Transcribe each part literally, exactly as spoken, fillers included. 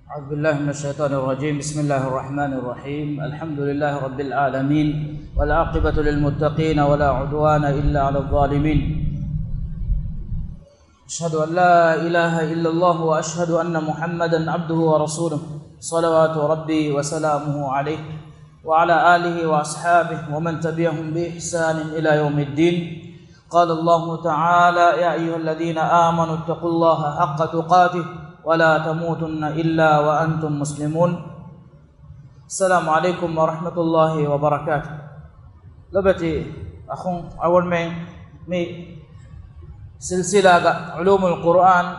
أعوذ بالله من الشيطان الرجيم. بسم الله الرحمن الرحيم. الحمد لله رب العالمين، والعاقبة للمتقين، ولا عدوان إلا على الظالمين. أشهد أن لا إله إلا الله، وأشهد أن محمدا عبده ورسوله، صلوات ربي وسلامه عليه، وعلى آله وأصحابه ومن تبعهم بإحسان إلى يوم الدين. قال الله تعالى: يا أيها الذين آمنوا اتقوا الله حق تقاته ولا تموتن إلا وأنتم مسلمون. السلام عليكم ورحمة الله وبركاته. ލޮބުވެތި އަޚުން، އަޅުގަނޑުމެން މި ސިލްސިލާގަ ޢުލޫމުލް ޤުރުއާން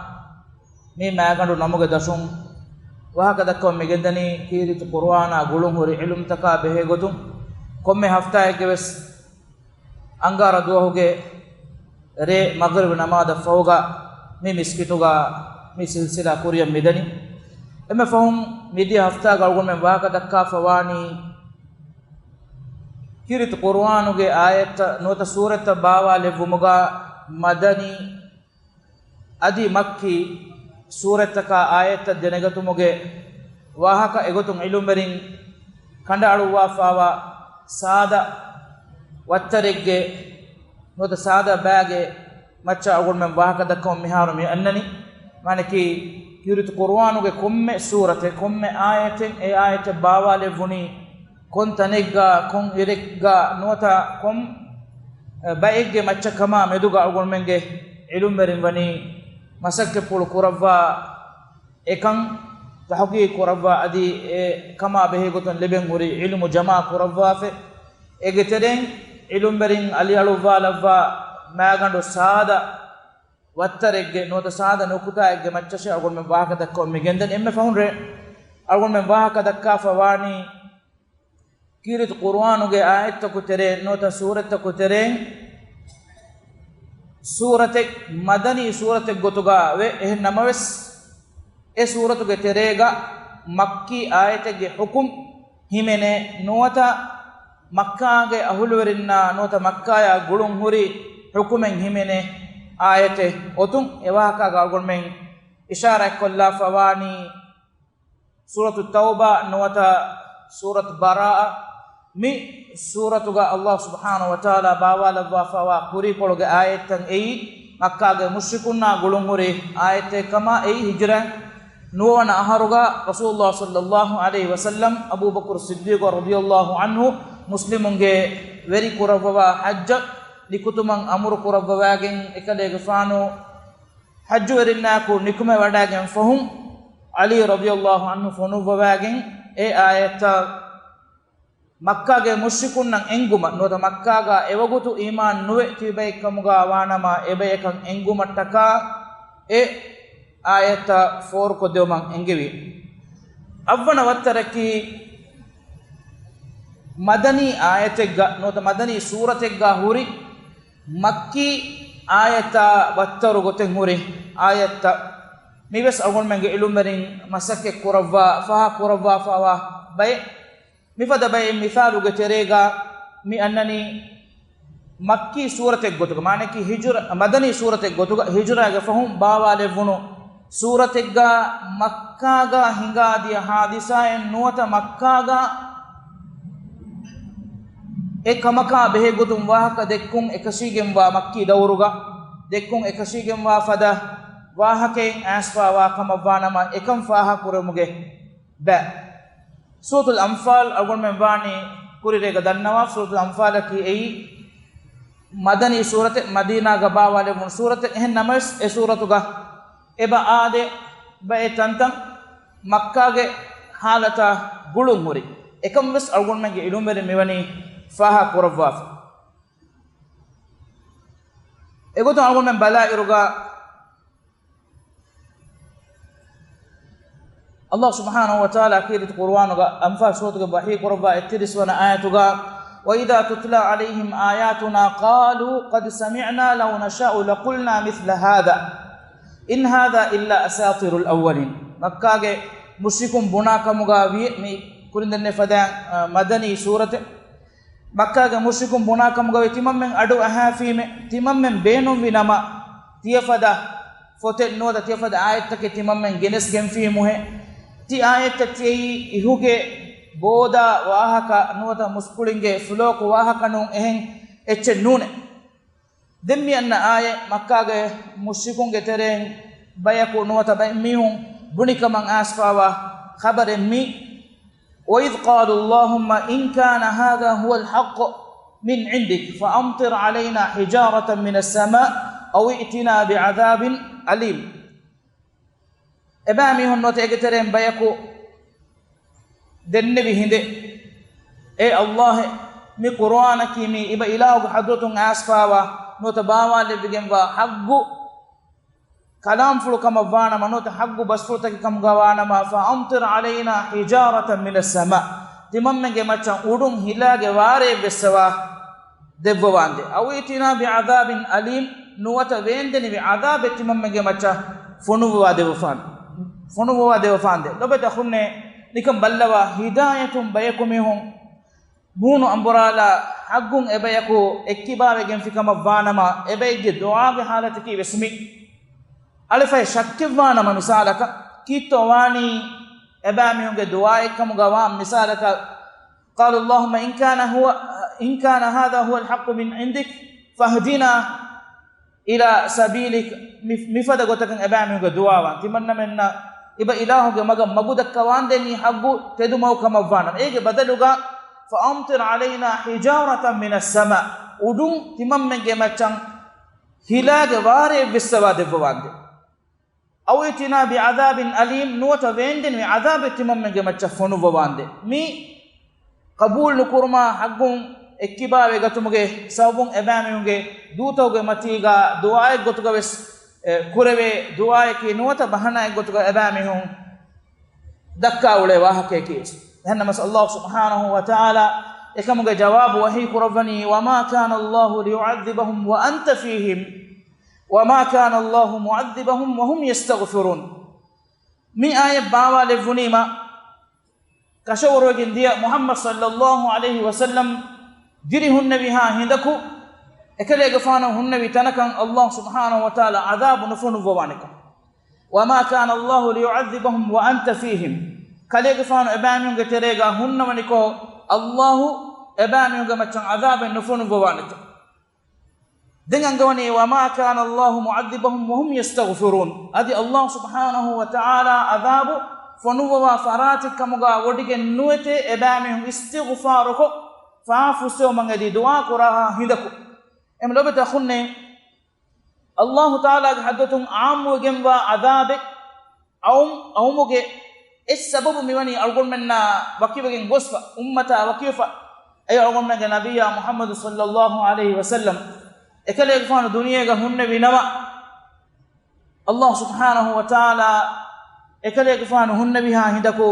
މި މާގަނޑު ނަމުގެ ދަށުން ވާހަކަ ދައްކަވަން މިގެންދަނީ ކީރިތި ޤުރުއާނާ ގުޅުން ހުރި ޢިލްމުތަކާ ބެހޭ ގޮތުން. ކޮންމެ ހަފްތާއެއްގެ ވެސް އަންގާރަ ދުވަހުގެ ރޭ މަޣްރިބު ނަމާދަށް ފަހުގަ މި މިސްކިތުގަ މި ސިލްސިލާ ކުރިޔަށް މިދަނީ. އެންމެ ފަހުން މިދިޔަ ހަފްތާގަ އަޅުގަނޑުމެން ވާހަކަ ދައްކާފަ ވާނީ ކީރިތި ޤުރުއާނުގެ އާޔަތްތައް ނުވަތަ ސޫރަތްތައް ބާވާލެއްވުމުގަ މަދަނީ އަދި މައްކީ ސޫރަތްތަކާ އާޔަތްތައް ދެނެގަތުމުގެ ވާހަކަ. އެގޮތުން ޢިލްމުވެރިން ކަނޑައަޅުއްވާފައިވާ ސާދަ ވައްތަރެއްގެ ނުވަތަ ސާދަ ބައެއްގެ މައްޗަށް އަޅުގަނޑުމެން ވާހަކަ ދައްކަމުން މިހާރު މި އަންނަނީ. މާނައަކީ، ކީރިތި ޤުރުއާނުގެ ކޮންމެ ސޫރަތެއް، ކޮންމެ އާޔަތެއް، އެ އާޔަތެއް ބާވާލެއްވުނީ ކޮން ތަނެއްގަ، ކޮން އިރެއްގަ ނުވަތަ ކޮން، އެ، ބައެއްގެ މައްޗަށް ކަމާ މެދުގަ އަޅުގަނޑުމެންގެ ޢިލްމުވެރިން ވަނީ މަސައްކަތްޕުޅު ކުރައްވާ އެކަން ތަޙްޤީޤު ކުރައްވާ އަދި އެ ކަމާ ބެހޭގޮތުން ލިބެން ހުރި ޢިލްމު ޖަމާ ކުރައްވާފަ. އޭގެ ތެރެއިން ޢިލްމުވެރިން އަލިއަޅުއްވާލައްވާ މާގަނޑު ސާދަ ވައްތަރެއްގެ ނުވަތަ ސާދަ ނުކުތާއެއްގެ މައްޗަށޭ އަޅުގަނޑުމެން ވާހަކަ ދައްކަވަން މި ގެންދަނީ. އެންމެ ފަހުން ރޭ އަޅުގަނޑުމެން ވާހަކަ ދައްކާފަ ވާނީ ކީރިތި ޤުރުއާނުގެ އާޔަތްތަކު ތެރެއިން ނުވަތަ ސޫރަތްތަކު ތެރެއިން ސޫރަތެއް، މަދަނީ ސޫރަތެއް ގޮތުގަ ވޭ. އެހެން ނަމަވެސް، އެ ސޫރަތުގެ ތެރޭގަ މައްކީ އާޔަތެއްގެ ޙުކުމް ހިމެނޭ ނުވަތަ މައްކާގެ އަހުލުވެރިންނާ ނުވަތަ މައްކާޔާ ގުޅުން ހުރި ޙުކުމެއް ހިމެނޭ އާޔަތެއް އޮތުން. އެ ވާހަކާގަ އަޅުގަނޑުމެން އިޝާރާތްކޮށްލާފަ ވާނީ ސޫރަތު ތައުބާ ނުވަތަ ސޫރަތު ބަރާއަ. މި ސޫރަތުގަ ﷲ ސުބްޙާނަހޫ ވަތަޢާލާ ބާވާލައްވާފައިވާ ކުރީކޮޅުގެ އާޔަތްތައް އެއީ، މައްކާގެ މުޝްރިކުންނާ ގުޅުންހުރި އާޔަތެއް ކަމަށް. އެއީ ހިޖުރަ ނުވަވަނަ އަހަރުގަ ރަސޫލުﷲ ޞައްލަﷲ ޢަލައިހި ވަސައްލަމް އަބޫބަކުރު ޞިއްދީޤު ރަޟިޔަﷲ ޢަންހު މުސްލިމުންގެ ވެރި ކުރައްވަވާ ޙައްޖަށް ނިކުތުމަށް އަމުރު ކުރައްވަވާގެން، އެކަލޭގެފާނު ޙައްޖުވެރިންނާއެކު ނިކުމެވަޑައިގެން ފަހުން، ޢަލީ ރަޟިޔަﷲ ޢަންހު ފޮނުއްވަވާގެން އެ އާޔަތްތައް މައްކާގެ މުޝްރިކުންނަށް އެންގުމަށް ނުވަތަ މައްކާގަ އެވަގުތު އީމާން ނުވެ ތިބި ބައެއްކަމުގަ ވާނަމަ، އެބަޔަކަށް އެންގުމަށްޓަކާ އެ އާޔަތްތައް ފޯރުކޮށްދެވުމަށް އެންގެވި. އަށްވަނަ ވައްތަރަކީ، މަދަނީ އާޔަތެއްގަ ނުވަތަ މަދަނީ ސޫރަތެއްގަ ހުރި މައްކީ އާޔަތާ ވައްތަރު ގޮތެއް ހުރި އާޔަތްތައް. މިވެސް އަޅުގަނޑުމެންގެ ޢިލްމުވެރިން މަސައްކަތް ކުރައްވާ، ފާހަގަ ކުރައްވާފައިވާ ބައެއް. މިފަދަ ބައެއް މިސާލުގެ ތެރޭގަ މި އަންނަނީ މައްކީ ސޫރަތެއްގޮތުގަ، މާނައަކީ ހިޖުރަ، މަދަނީ ސޫރަތެއްގޮތުގަ، ހިޖުރާގެ ފަހުން ބާވާލެއްވުނު ސޫރަތެއްގަ، މައްކާގަ ހިނގާދިޔަ ހާދިސާއެއް ނުވަތަ މައްކާގަ އެ ކަމަކާ ބެހޭގޮތުން ވާހަކަ ދެއްކުން އެކަށީގެންވާ، މައްކީ ދައުރުގަ ދެއްކުން އެކަށީގެންވާ ފަދަ ވާހަކައެއް އައިސްފައިވާ ކަމަށްވާނަމަ، އެކަން ފާހަގަކުރެވުމުގެ ބައި. ސޫރަތުލް އަންފާލް އަޅުގަނޑުމެން ވާނީ ކުރިރޭގަ ދަންނަވާ. ސޫރަތުލް އަންފާލަކީ އެއީ މަދަނީ ސޫރަތެއް، މަދީނާގަ ބާވާލެވުނު ސޫރަތެއް. އެހެން ނަމަވެސް، އެ ސޫރަތުގަ އެބަ އާދެ ބައެއް ތަންތަން މައްކާގެ ހާލަތާ ގުޅުން ހުރި. އެކަން ވެސް އަޅުގަނޑުމެންގެ ޢިލްމުވެރިން މިވަނީ ފާހަގަ ކުރައްވާފަ. އެގޮތުން އަޅުގަނޑުމެން ބަލާއިރުގަ، ﷲ ސުބްޙާނަހޫ ވަތަޢާލާ ކީރިތި ޤުރުއާނުގަ އަންފާލް ސޫރަތުގެ ވަޙީ ކުރައްވާ އެއްތިރީސް ވަނަ އާޔަތުގަ، وَإِذَا تُتْلَىٰ عَلَيْهِمْ آيَاتُنَا قَالُوا قَدْ سَمِعْنَا لَوْ نَشَاءُ لَقُلْنَا مِثْلَ هَٰذَا إِنْ هَٰذَا إِلَّا أَسَاطِيرُ الْأَوَّلِينَ. މައްކާގެ މުޝްރިކުން ބުނާ ކަމުގަ ވިޔަ، މި ކުރިން ދެންނެވި ފަދައިން، އަ، މަދަނީ ސޫރަތެއް. މައްކާގެ މުޝްރިކުން ބުނާ ކަމުގަ ވިޔަ، ތިމަންމެން އަޑު އަހާފީމެ، ތިމަންމެން ބޭނުންވި ނަމަ، ތިޔަފަދަ ފޮތެއް ނުވަތަ ތިޔަފަދަ އާޔަތްތަކެއް ތިމަންމެން ގެނެސްގެންފީމުހޭ. ތި އާޔަތްތައް ތިޔައީ އިހުގެ ބޯދާ ވާހަކަ ނުވަތަ މުސްކުޅިންގެ ފުލޯކު ވާހަކަ ނޫން އެހެން އެއްޗެއް ނޫނޭ. ދެން މި އަންނަ އާޔަތް މައްކާގެ މުޝްރިކުންގެ ތެރެއިން ބަޔަކު ނުވަތަ ބައެއް މީހުން ބުނި ކަމަށް އައިސްފާވާ ޚަބަރެއް މީ. وَإِذْ قَالُوا اللَّهُمَّ إِنْ كَانَ هَذَا هُوَ الْحَقُّ مِنْ عِنْدِكَ فَأَمْطِرْ عَلَيْنَا حِجَارَةً مِنَ السَّمَاءِ أَوْ ائْتِنَا بِعَذَابٍ أَلِيمٍ. އެބައިމީހުން ނުވަތަ އޭގެ ތެރެއިން ބަޔަކު ދެންނެވި ހިނދެއް، އޭ ﷲ، މި ޤުރުއާނަކީ މީ އިބަ އިލާހުގެ ޙަޟްރަތުން އައިސްފާވާ ނުވަތަ ބާވާލެއްވިގެންވާ ޙައްޤު ކަލާމްފުޅު ކަމަށް ވާނަމަ ނުވަތަ ޙައްޤު ބަސްފުޅުތަކެއް ކަމުގަ ވާނަމަ، فَأَمْطِرْ عَلَيْنَا حِجَارَةً مِنَ السَّمَاءِ، ތިމަންމެންގެ މައްޗަށް އުޑުން ހިލާގެ ވާރޭ ވެއްސަވާ ދެއްވަވާނދޭ. أَوْ ائْتِنَا بِعَذَابٍ أَلِيمٍ، ނުވަތަ ވޭންދެނިވި ޢަޛާބެއް ތިމަންމެންގެ މައްޗަށް ފޮނުއްވަވާ ދެއްވަފާން، ފޮނުއްވަވާ ދެއްވަފާންދޭ. ލޮބުވެތި އަޚުންނޭ، ނިކަން ބައްލަވާ، ހިދާޔަތުން ބަޔަކު މީހުން މޫނު އަނބުރާލާ ޙައްޤުން އެބަޔަކު އެއްކިބާވެގެންފި ކަމަށް ވާނަމަ، އެބައެއްގެ ދުޢާގެ ޙާލަތަކީ ވެސް މި. އަޅެފައި ޝައްކެއްވާނަމަ މިސާލަކަށް، ކީއްތޯ ވާނީ އެބައިމީހުންގެ ދުޢާއެއްކަމުގަ ވާން މިސާލަކަށް، قَالُوا اللَّهُمَّ إِنْ كَانَ هُوَ، إِنْ كَانَ هَذَا هُوَ الْحَقُّ مِنْ عِنْدِكَ فَاهْدِنَا إِلَىٰ سَبِيلِكَ، މި، މިފަދަ ގޮތަކަށް އެބައިމީހުންގެ ދުޢާވާން. ތިމަންނަމެންނަށް އިބަ އިލާހުގެ މަގަށް މަގު ދައްކަވާންދޭ މީ ޙައްޤު ތެދުމަގު ކަމަށްވާނަމަ. އޭގެ ބަދަލުގަ، فَأَمْطِرْ عَلَيْنَا حِجَارَةً مِنَ السَّمَاءِ، އުޑުން ތިމަންމެންގެ މައްޗަށް ހިލާގެ ވާރޭ ވެއްސަވާ ދެއްވަވާނދޭ. أَوْ ائْتِنَا بِعَذَابٍ أَلِيمٍ، ނުވަތަ ވޭންދެނިވި ޢަޛާބެއް ތިމަންމެންގެ މައްޗަށް ފޮނުއްވަވާނދޭ. މި ޤަބޫލު ނުކުރުމާ ޙައްޤުން އެއްކިބާވެ ގަތުމުގެ ސަބަބުން އެބައިމީހުންގެ ދޫތަކުގެ މަތީގަ ދުޢާއެއް ގޮތުގަ ވެސް، އެ، ކުރެވޭ ދުޢާއަކީ ނުވަތަ ބަހަނާއެއް ގޮތުގަ އެބައިމީހުން ދައްކާ އުޅޭ ވާހަކައަކީ. އެހެންނަމަސް ﷲ ސުބްޙާނަހޫ ވަތަޢާލާ އެކަމުގެ ޖަވާބު ވަޙީ ކުރައްވަނީ، وَمَا كَانَ اللَّهُ لِيُعَذِّبَهُمْ وَأَنْتَ فِيهِمْ وَمَا كَانَ اللَّهُ مُعَذِّبَهُمْ وَهُمْ يَسْتَغْفِرُونَ. މި އާޔަތް ބާވާލެއްވުނީމަ، ކަށަވަރުވެގެން ދިޔަ މުޙައްމަދު ޞައްލައްލާހު ޢަލައިހި ވަސައްލަމް ދިރި ހުންނެވިހާ ހިނދަކު، އެކަލޭގެފާނު ހުންނެވި ތަނަކަށް ﷲ ސުބްޙާނަހޫ ވަތަޢާލާ ޢަޛާބު ނުފޮނުއްވަވާނެކަން. وَمَا كَانَ اللَّهُ لِيُعَذِّبَهُمْ وَأَنْتَ فِيهِمْ. ކަލޭގެފާނު އެބައިމީހުންގެ ތެރޭގަ ހުންނަވަނިކޮށް، ﷲ އެބައިމީހުންގެ މައްޗަށް ޢަޛާބެއް ނުފޮނުއްވަވާނެތަ؟ ދެން އަންގަވަނީ، وَمَا كَانَ اللَّهُ مُعَذِّبَهُمْ وَهُمْ يَسْتَغْفِرُونَ. އަދި ﷲ ސުބްޙާނަހޫ ވަތަޢާލާ ޢަޛާބު ފޮނުއްވަވާ ފަރާތެއް ކަމުގަ ވޮޑިގެން ނުވެތޭ އެބައިމީހުން އިސްތިޣުފާރުކޮށް، ފާފުއްސެވުމަށް އެދި ދުޢާ ކުރާހާ ހިނދަކު. އެމް ލޮބެތަ އަޚުންނޭ، ﷲ ތަޢާލާގެ ޙަޟްރަތުން ޢާއްމުވެގެންވާ ޢަޛާބެއް އައުމް، އައުމުގެ އެއް ސަބަބު މިވަނީ އަޅުގަނޑުމެންނާ ވަކިވެގެން ގޮސްފަ، އުއްމަތާ ވަކިވެފަ، އެއީ އަޅުގަނޑުމެންގެ ނަބިއްޔާ މުޙައްމަދު ޞައްލައްލާހު ޢަލައިހި ވަސައްލަމް އެކަލޭގެފާނު ދުނިޔޭގަ ހުންނެވި ނަމަ، ﷲ ސުބްޙާނަހޫ ވަތަޢާލާ އެކަލޭގެފާނު ހުންނެވިހާ ހިނދަކު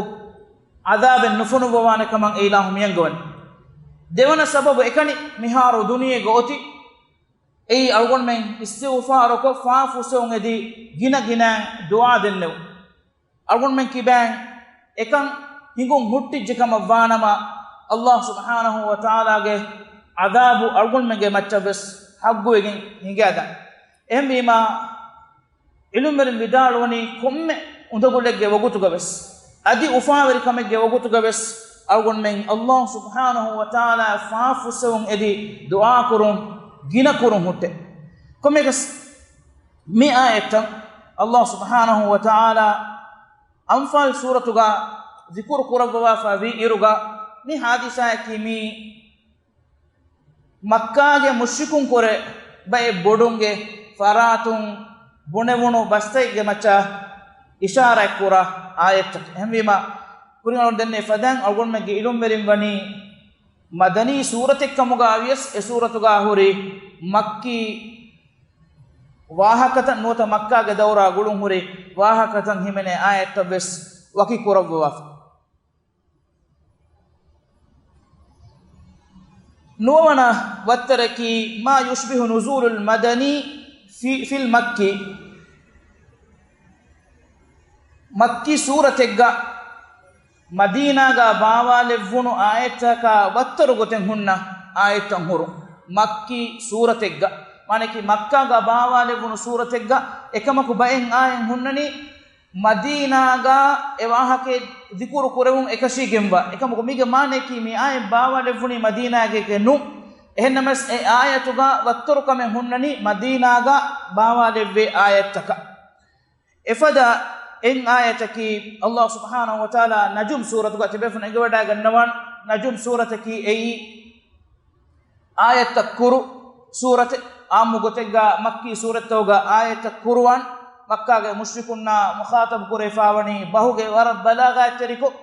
ޢަޛާބެއް ނުފޮނުއްވަވާނެ ކަމަށް އެ އިލާހު މިއަންގަވަނީ. ދެވަނަ ސަބަބު އެކަނި މިހާރު ދުނިޔޭގަ އޮތީ، އެއީ އަޅުގަނޑުމެން އިސްތިޣުފާރުކޮށް ފާފުއްސެވުން އެދި ގިނަ ގިނައިން ދުޢާ ދެންނެވުން. އަޅުގަނޑުމެން ކިބައިން އެކަން ހިނގުން ހުއްޓިއްޖެ ކަމަށް ވާނަމަ، ﷲ ސުބްޙާނަހޫ ވަތަޢާލާގެ ޢަޛާބު އަޅުގަނޑުމެންގެ މައްޗަށް ވެސް ޙައްޤުވެގެން ހިނގައިދާނެ. އެހެންވީމާ، ޢިލްމުވެރިން ވިދާޅުވަނީ ކޮންމެ އުނދަގުލެއްގެ ވަގުތުގަ ވެސް، އަދި އުފާވެރިކަމެއްގެ ވަގުތުގަ ވެސް އަޅުގަނޑުމެން ﷲ ސުބްޙާނަހޫ ވަތަޢާލާ ފާފުއްސެވުން އެދި ދުޢާކުރުން ގިނަކުރުން ހުއްޓޭ. ކޮންމެއަކަސް މި އާޔަތްތައް ﷲ ސުބްޙާނަހޫ ވަތަޢާލާ އަންފާލް ސޫރަތުގަ ޛިކުރު ކުރައްވަވާފަ ވީ އިރުގަ، މި ޙާދިސާއަކީ މީ މައްކާގެ މުޝްރިކުން ކުރެ ބައެއް ބޮޑުންގެ ފަރާތުން ބުނެވުނު ބަސްތައްގެ މައްޗަށް އިޝާރާތް ކުރާ އާޔަތްތައް. އެހެންވީމާ، ކުރިން އަޅުން ދެންނެވި ފަދައިން އަޅުގަނޑުމެންގެ ޢިލްމުވެރިން ވަނީ މަދަނީ ސޫރަތެއް ކަމުގަ ވިޔަސް، އެ ސޫރަތުގަ ހުރި މައްކީ ވާހަކަތައް ނުވަތަ މައްކާގެ ދައުރާ ގުޅުން ހުރި ވާހަކަތައް ހިމެނޭ އާޔަތްތައް ވެސް ވަކި ކުރައްވަވާފަ. ނުވަވަނަ ވައްތަރަކީ، ما يشبه نزول المدني في، في المكي. މައްކީ ސޫރަތެއްގަ މަދީނާގަ ބާވާލެއްވުނު އާޔަތަކާ ވައްތަރު ގޮތެއް ހުންނަ އާޔަތަށް ހުރު. މައްކީ ސޫރަތެއްގަ، މާނައަކީ މައްކާގަ ބާވާލެއްވުނު ސޫރަތެއްގަ އެކަމަކު ބައެއް އާޔަތް ހުންނަނީ މަދީނާގަ އެ ވާހަކައެއް ޛިކުރު ކުރެވުން އެކަށީގެންވާ. އެކަމަކު މީގެ މާނަޔަކީ މި އާޔަތް ބާވާލެއްވުނީ މަދީނާގެ ނޫން. އެހެންނަމަވެސް އެ އާޔަތުގަ ވައްތަރުކަމެއް ހުންނަނީ މަދީނާގަ ބާވާލެއްވޭ އާޔަތްތަކަށް. އެފަދަ އެއް އާޔަތަކީ އަލްލާހު ސުބްޙާނަހު ވަތަޢާލާ ނަޖުމް ސޫރަތުގަ ތިބޭފުން އެނގިވަޑައިގަންނަވާން. ނަޖުމް ސޫރަތަކީ އެއީ އާޔަތްތައް ކުރު ސޫރަތެއް. އާއްމު ގޮތެއްގަ މައްކީ ސޫރަތްތަކުގަ އާޔަތްތައް ކުރުވާން، މައްކާގެ މުޝްރިކުންނާ މުޚާޠަބު ކުރެވިފައިވަނީ ބަހުގެ ވަރަށް ބަލާޣާތްތެރިކޮށް،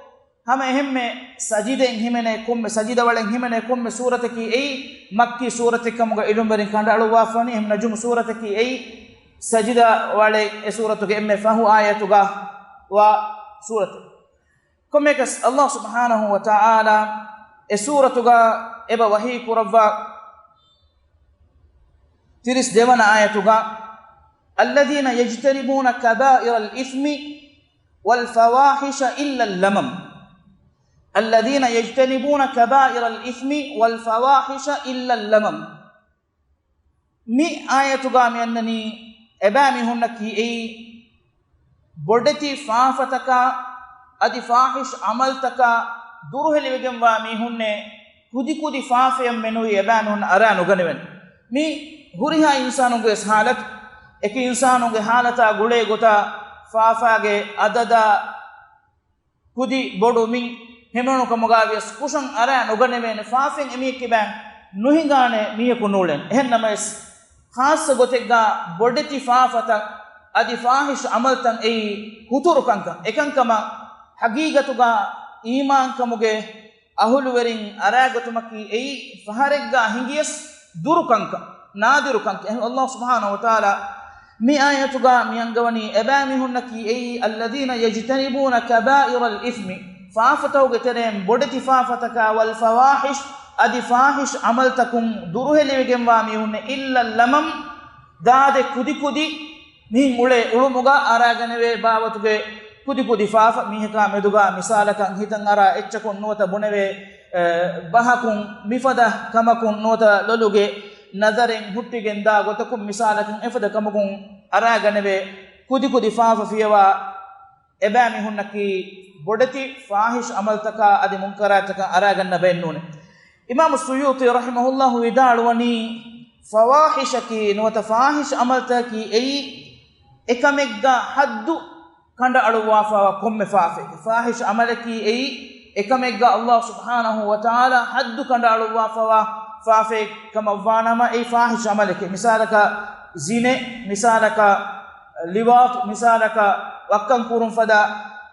ހަމަ އެހެންމެ ސަޖިދައިން ހިމެނޭ ކޮންމެ، ސަޖިދަވަޅެއް ހިމެނޭ ކޮންމެ ސޫރަތަކީ އެއީ މައްކީ ސޫރަތެއް ކަމުގަ އިލްމުވެރިން ކަނޑައަޅުއްވާފަވަނީ. އެހެން ނަޖުމް ސޫރަތަކީ އެއީ ސަޖިދަވަޅެއް، އެ ސޫރަތުގެ އެންމެ ފަހު އާޔަތުގަ ވާ ސޫރަތެއް. ކޮންމެއަކަސް އަލްލާހު ސުބްޙާނަހު ވަތަޢާލާ އެ ސޫރަތުގަ އެބަ ވަޙީ ކުރައްވާ ތިރީސް ދެވަނަ އާޔަތުގަ، الذين يجتنبون كبائر الإثم والفواحش إلا اللمم. الذين يجتنبون كبائر الإثم والفواحش إلا اللمم. މި އާޔަތުގަ މި އަންނަނީ އެބައިމީހުންނަކީ އެއީ ބޮޑެތި ފާފަތަކާ އަދި ފާޙިޝް ޢަމަލްތަކާ ދުރުހެލިވެގެންވާ މީހުންނޭ، ކުދިކުދި ފާފަޔަށް މެނުވީ އެބައިމީހުން އަރާ ނުގަނެވެން. މި ހުރިހާ އިންސާނުންގެ ވެސް ޙާލަތު، އެކި އިންސާނުންގެ ޙާލަތާ ގުޅޭ ގޮތާ ފާފާގެ އަދަދާ ކުދި ބޮޑު މިން ހިމެނުނު ކަމުގައި ވިޔަސް ކުށަށް އަރާ ނުގަނެވޭނެ، ފާފައިން އެމީހެއް ކިބައިން ނުހިނގާނެ މީހަކު ނޫޅެން. އެހެންނަމަވެސް، ޚާއްޞަ ގޮތެއްގަ ބޮޑެތި ފާފަތައް އަދި ފާޙިޝް ޢަމަލްތައް އެއީ ހުތުރު ކަންކަން. އެކަންކަމަށް ޙަޤީޤަތުގަ އީމާންކަމުގެ އަހުލުވެރިން އަރާގަތުމަކީ އެއީ ފަހަރެއްގަ ހިނގިޔަސް ދުރު ކަންކަން، ނާދިރު ކަންކަން. އެހެން އަލްލާހު ސުބްޙާނަހު ވަތަޢާލާ މި އާޔަތުގަ މި އަންގަވަނީ އެބައިމީހުންނަކީ އެއީ، الذين يجتنبون كبائر الإثم، ފާފަތަކުގެ ތެރެއިން ބޮޑެތި ފާފަތަކާ، والفواحش، އަދި ފާޙިޝް ޢަމަލްތަކުން ދުރުހެލިވެގެންވާ މީހުންނޭ، إلا اللمم، ދާދެ ކުދިކުދި މިހެން އުޅޭ އުޅުމުގަ އަރާގަނެވޭ ބާވަތުގެ ކުދިކުދި ފާފަ. މީހަކާ މެދުގަ މިސާލަކަށް ހިތަށް އަރާ އެއްޗަކުން ނުވަތަ ބުނެވޭ، އެ، ބަހަކުން މިފަދަ ކަމަކުން ނުވަތަ ލޮލުގެ ނަޒަރެއް ހުއްޓިގެން ދާ ގޮތަކުން މިސާލަކަށް އެފަދަ ކަމަކުން އަރާގަނެވޭ ކުދިކުދި ފާފަ ފިޔަވާ އެބައިމީހުންނަކީ ބޮޑެތި ފާޙިޝް ޢަމަލްތަކާ އަދި މުންކަރާތްތަކަށް އަރާގަންނަ ބައެއް ނޫނޭ. އިމާމު ސުޔޫޠީ ރަޙިމަހުﷲ ވިދާޅުވަނީ، ފަވާޙިޝަކީ ނުވަތަ ފާޙިޝް ޢަމަލްތަކަކީ އެއީ އެކަމެއްގަ ޙައްދު ކަނޑައަޅުއްވާފައިވާ ކޮންމެ ފާފައެކޭ. ފާޙިޝް ޢަމަލަކީ އެއީ އެކަމެއްގަ އަލްލާހު ސުބްޙާނަހު ވަތަޢާލާ ޙައްދު ކަނޑައަޅުއްވާފައިވާ ފާފައެއް ކަމަށްވާނަމަ، އެއީ ފާޙިޝް ޢަމަލެކޭ. މިސާލަކަށް ޒިނޭ، މިސާލަކަށް ލިވާޠު، މިސާލަކަށް ވައްކަން ކުރުން ފަދަ